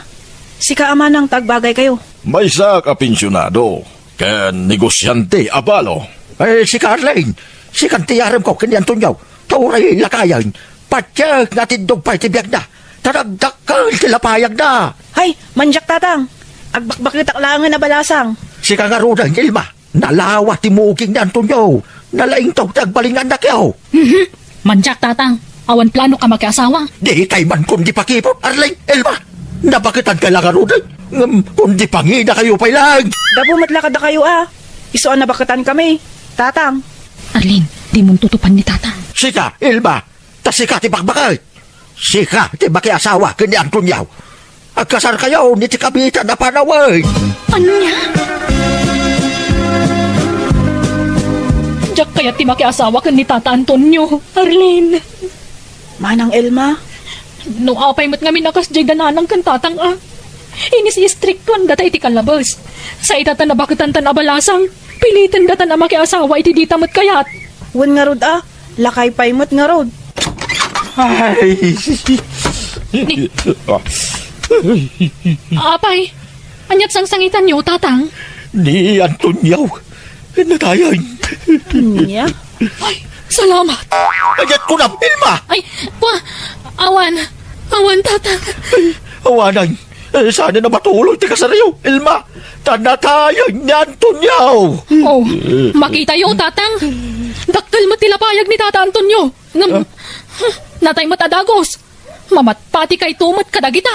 Sika a manang ta agbagaykayo. Maysak a pensionado ken negosiante a balo. Ay, sika, Arlene, sikan ti yaremko ken ni Antonio. Ta uray lakayen, patiek nga atiddog pay ti biagna. Ta nagdakkel ti lapayagna. Hay, Mandiak, tatang. Agbakbaketak laengen a balasang. Sika ngaruden, Ilma. Nalawa ti muging ni Antonio. Nalaingto ti agbalin nga annakyo. Mhm. Mandiak, tatang. Awan planok a makiasawa. Dikay man kundi pakipot, Arlene, Ilma. Nabaketankay la ngaruden. Ngem kundi panginakayo pay laeng. Gapu met la kadakayo a. Isu a nabaketankami, tatang. Arlene, dimonto tutupan ni tatang. Sika, Ilma. Ta sika ti bakbaket. Sika ti makiasawa ken ni Antonio. Agkasarkayon iti kabiitan a panawen. Ania? Diak kayat ti makiasawa ken ni Tata Antonio, Arlene. Manang Ilma? No apay met ngamin a kasdiay da nanang ken tatang a. Inis-istriktuan data iti kalabes. Sa ita ta nabaketan tan a balasang, piliten datan a makiasawa iti dita met kayat. Wen ngarud a, lakay pay met ngarud. Ay. Ni- Apay, aniat sangsangitanyo, tatang? Ni Antonio, natayen. Ania? Ay, salamat. Aniat kunam, Ilma? Ay, kua, awan. Awan, tatang. Ay, awanan. Eh, saan a matuloy ti kasaryo, Ilma? Ta natayen ni Antonio. Oh, makitayo, tatang. Dakkel met ti lapayag ni Tata Antonio. Ngem, natay met a dagus. Mamatpatikayto met kadagita.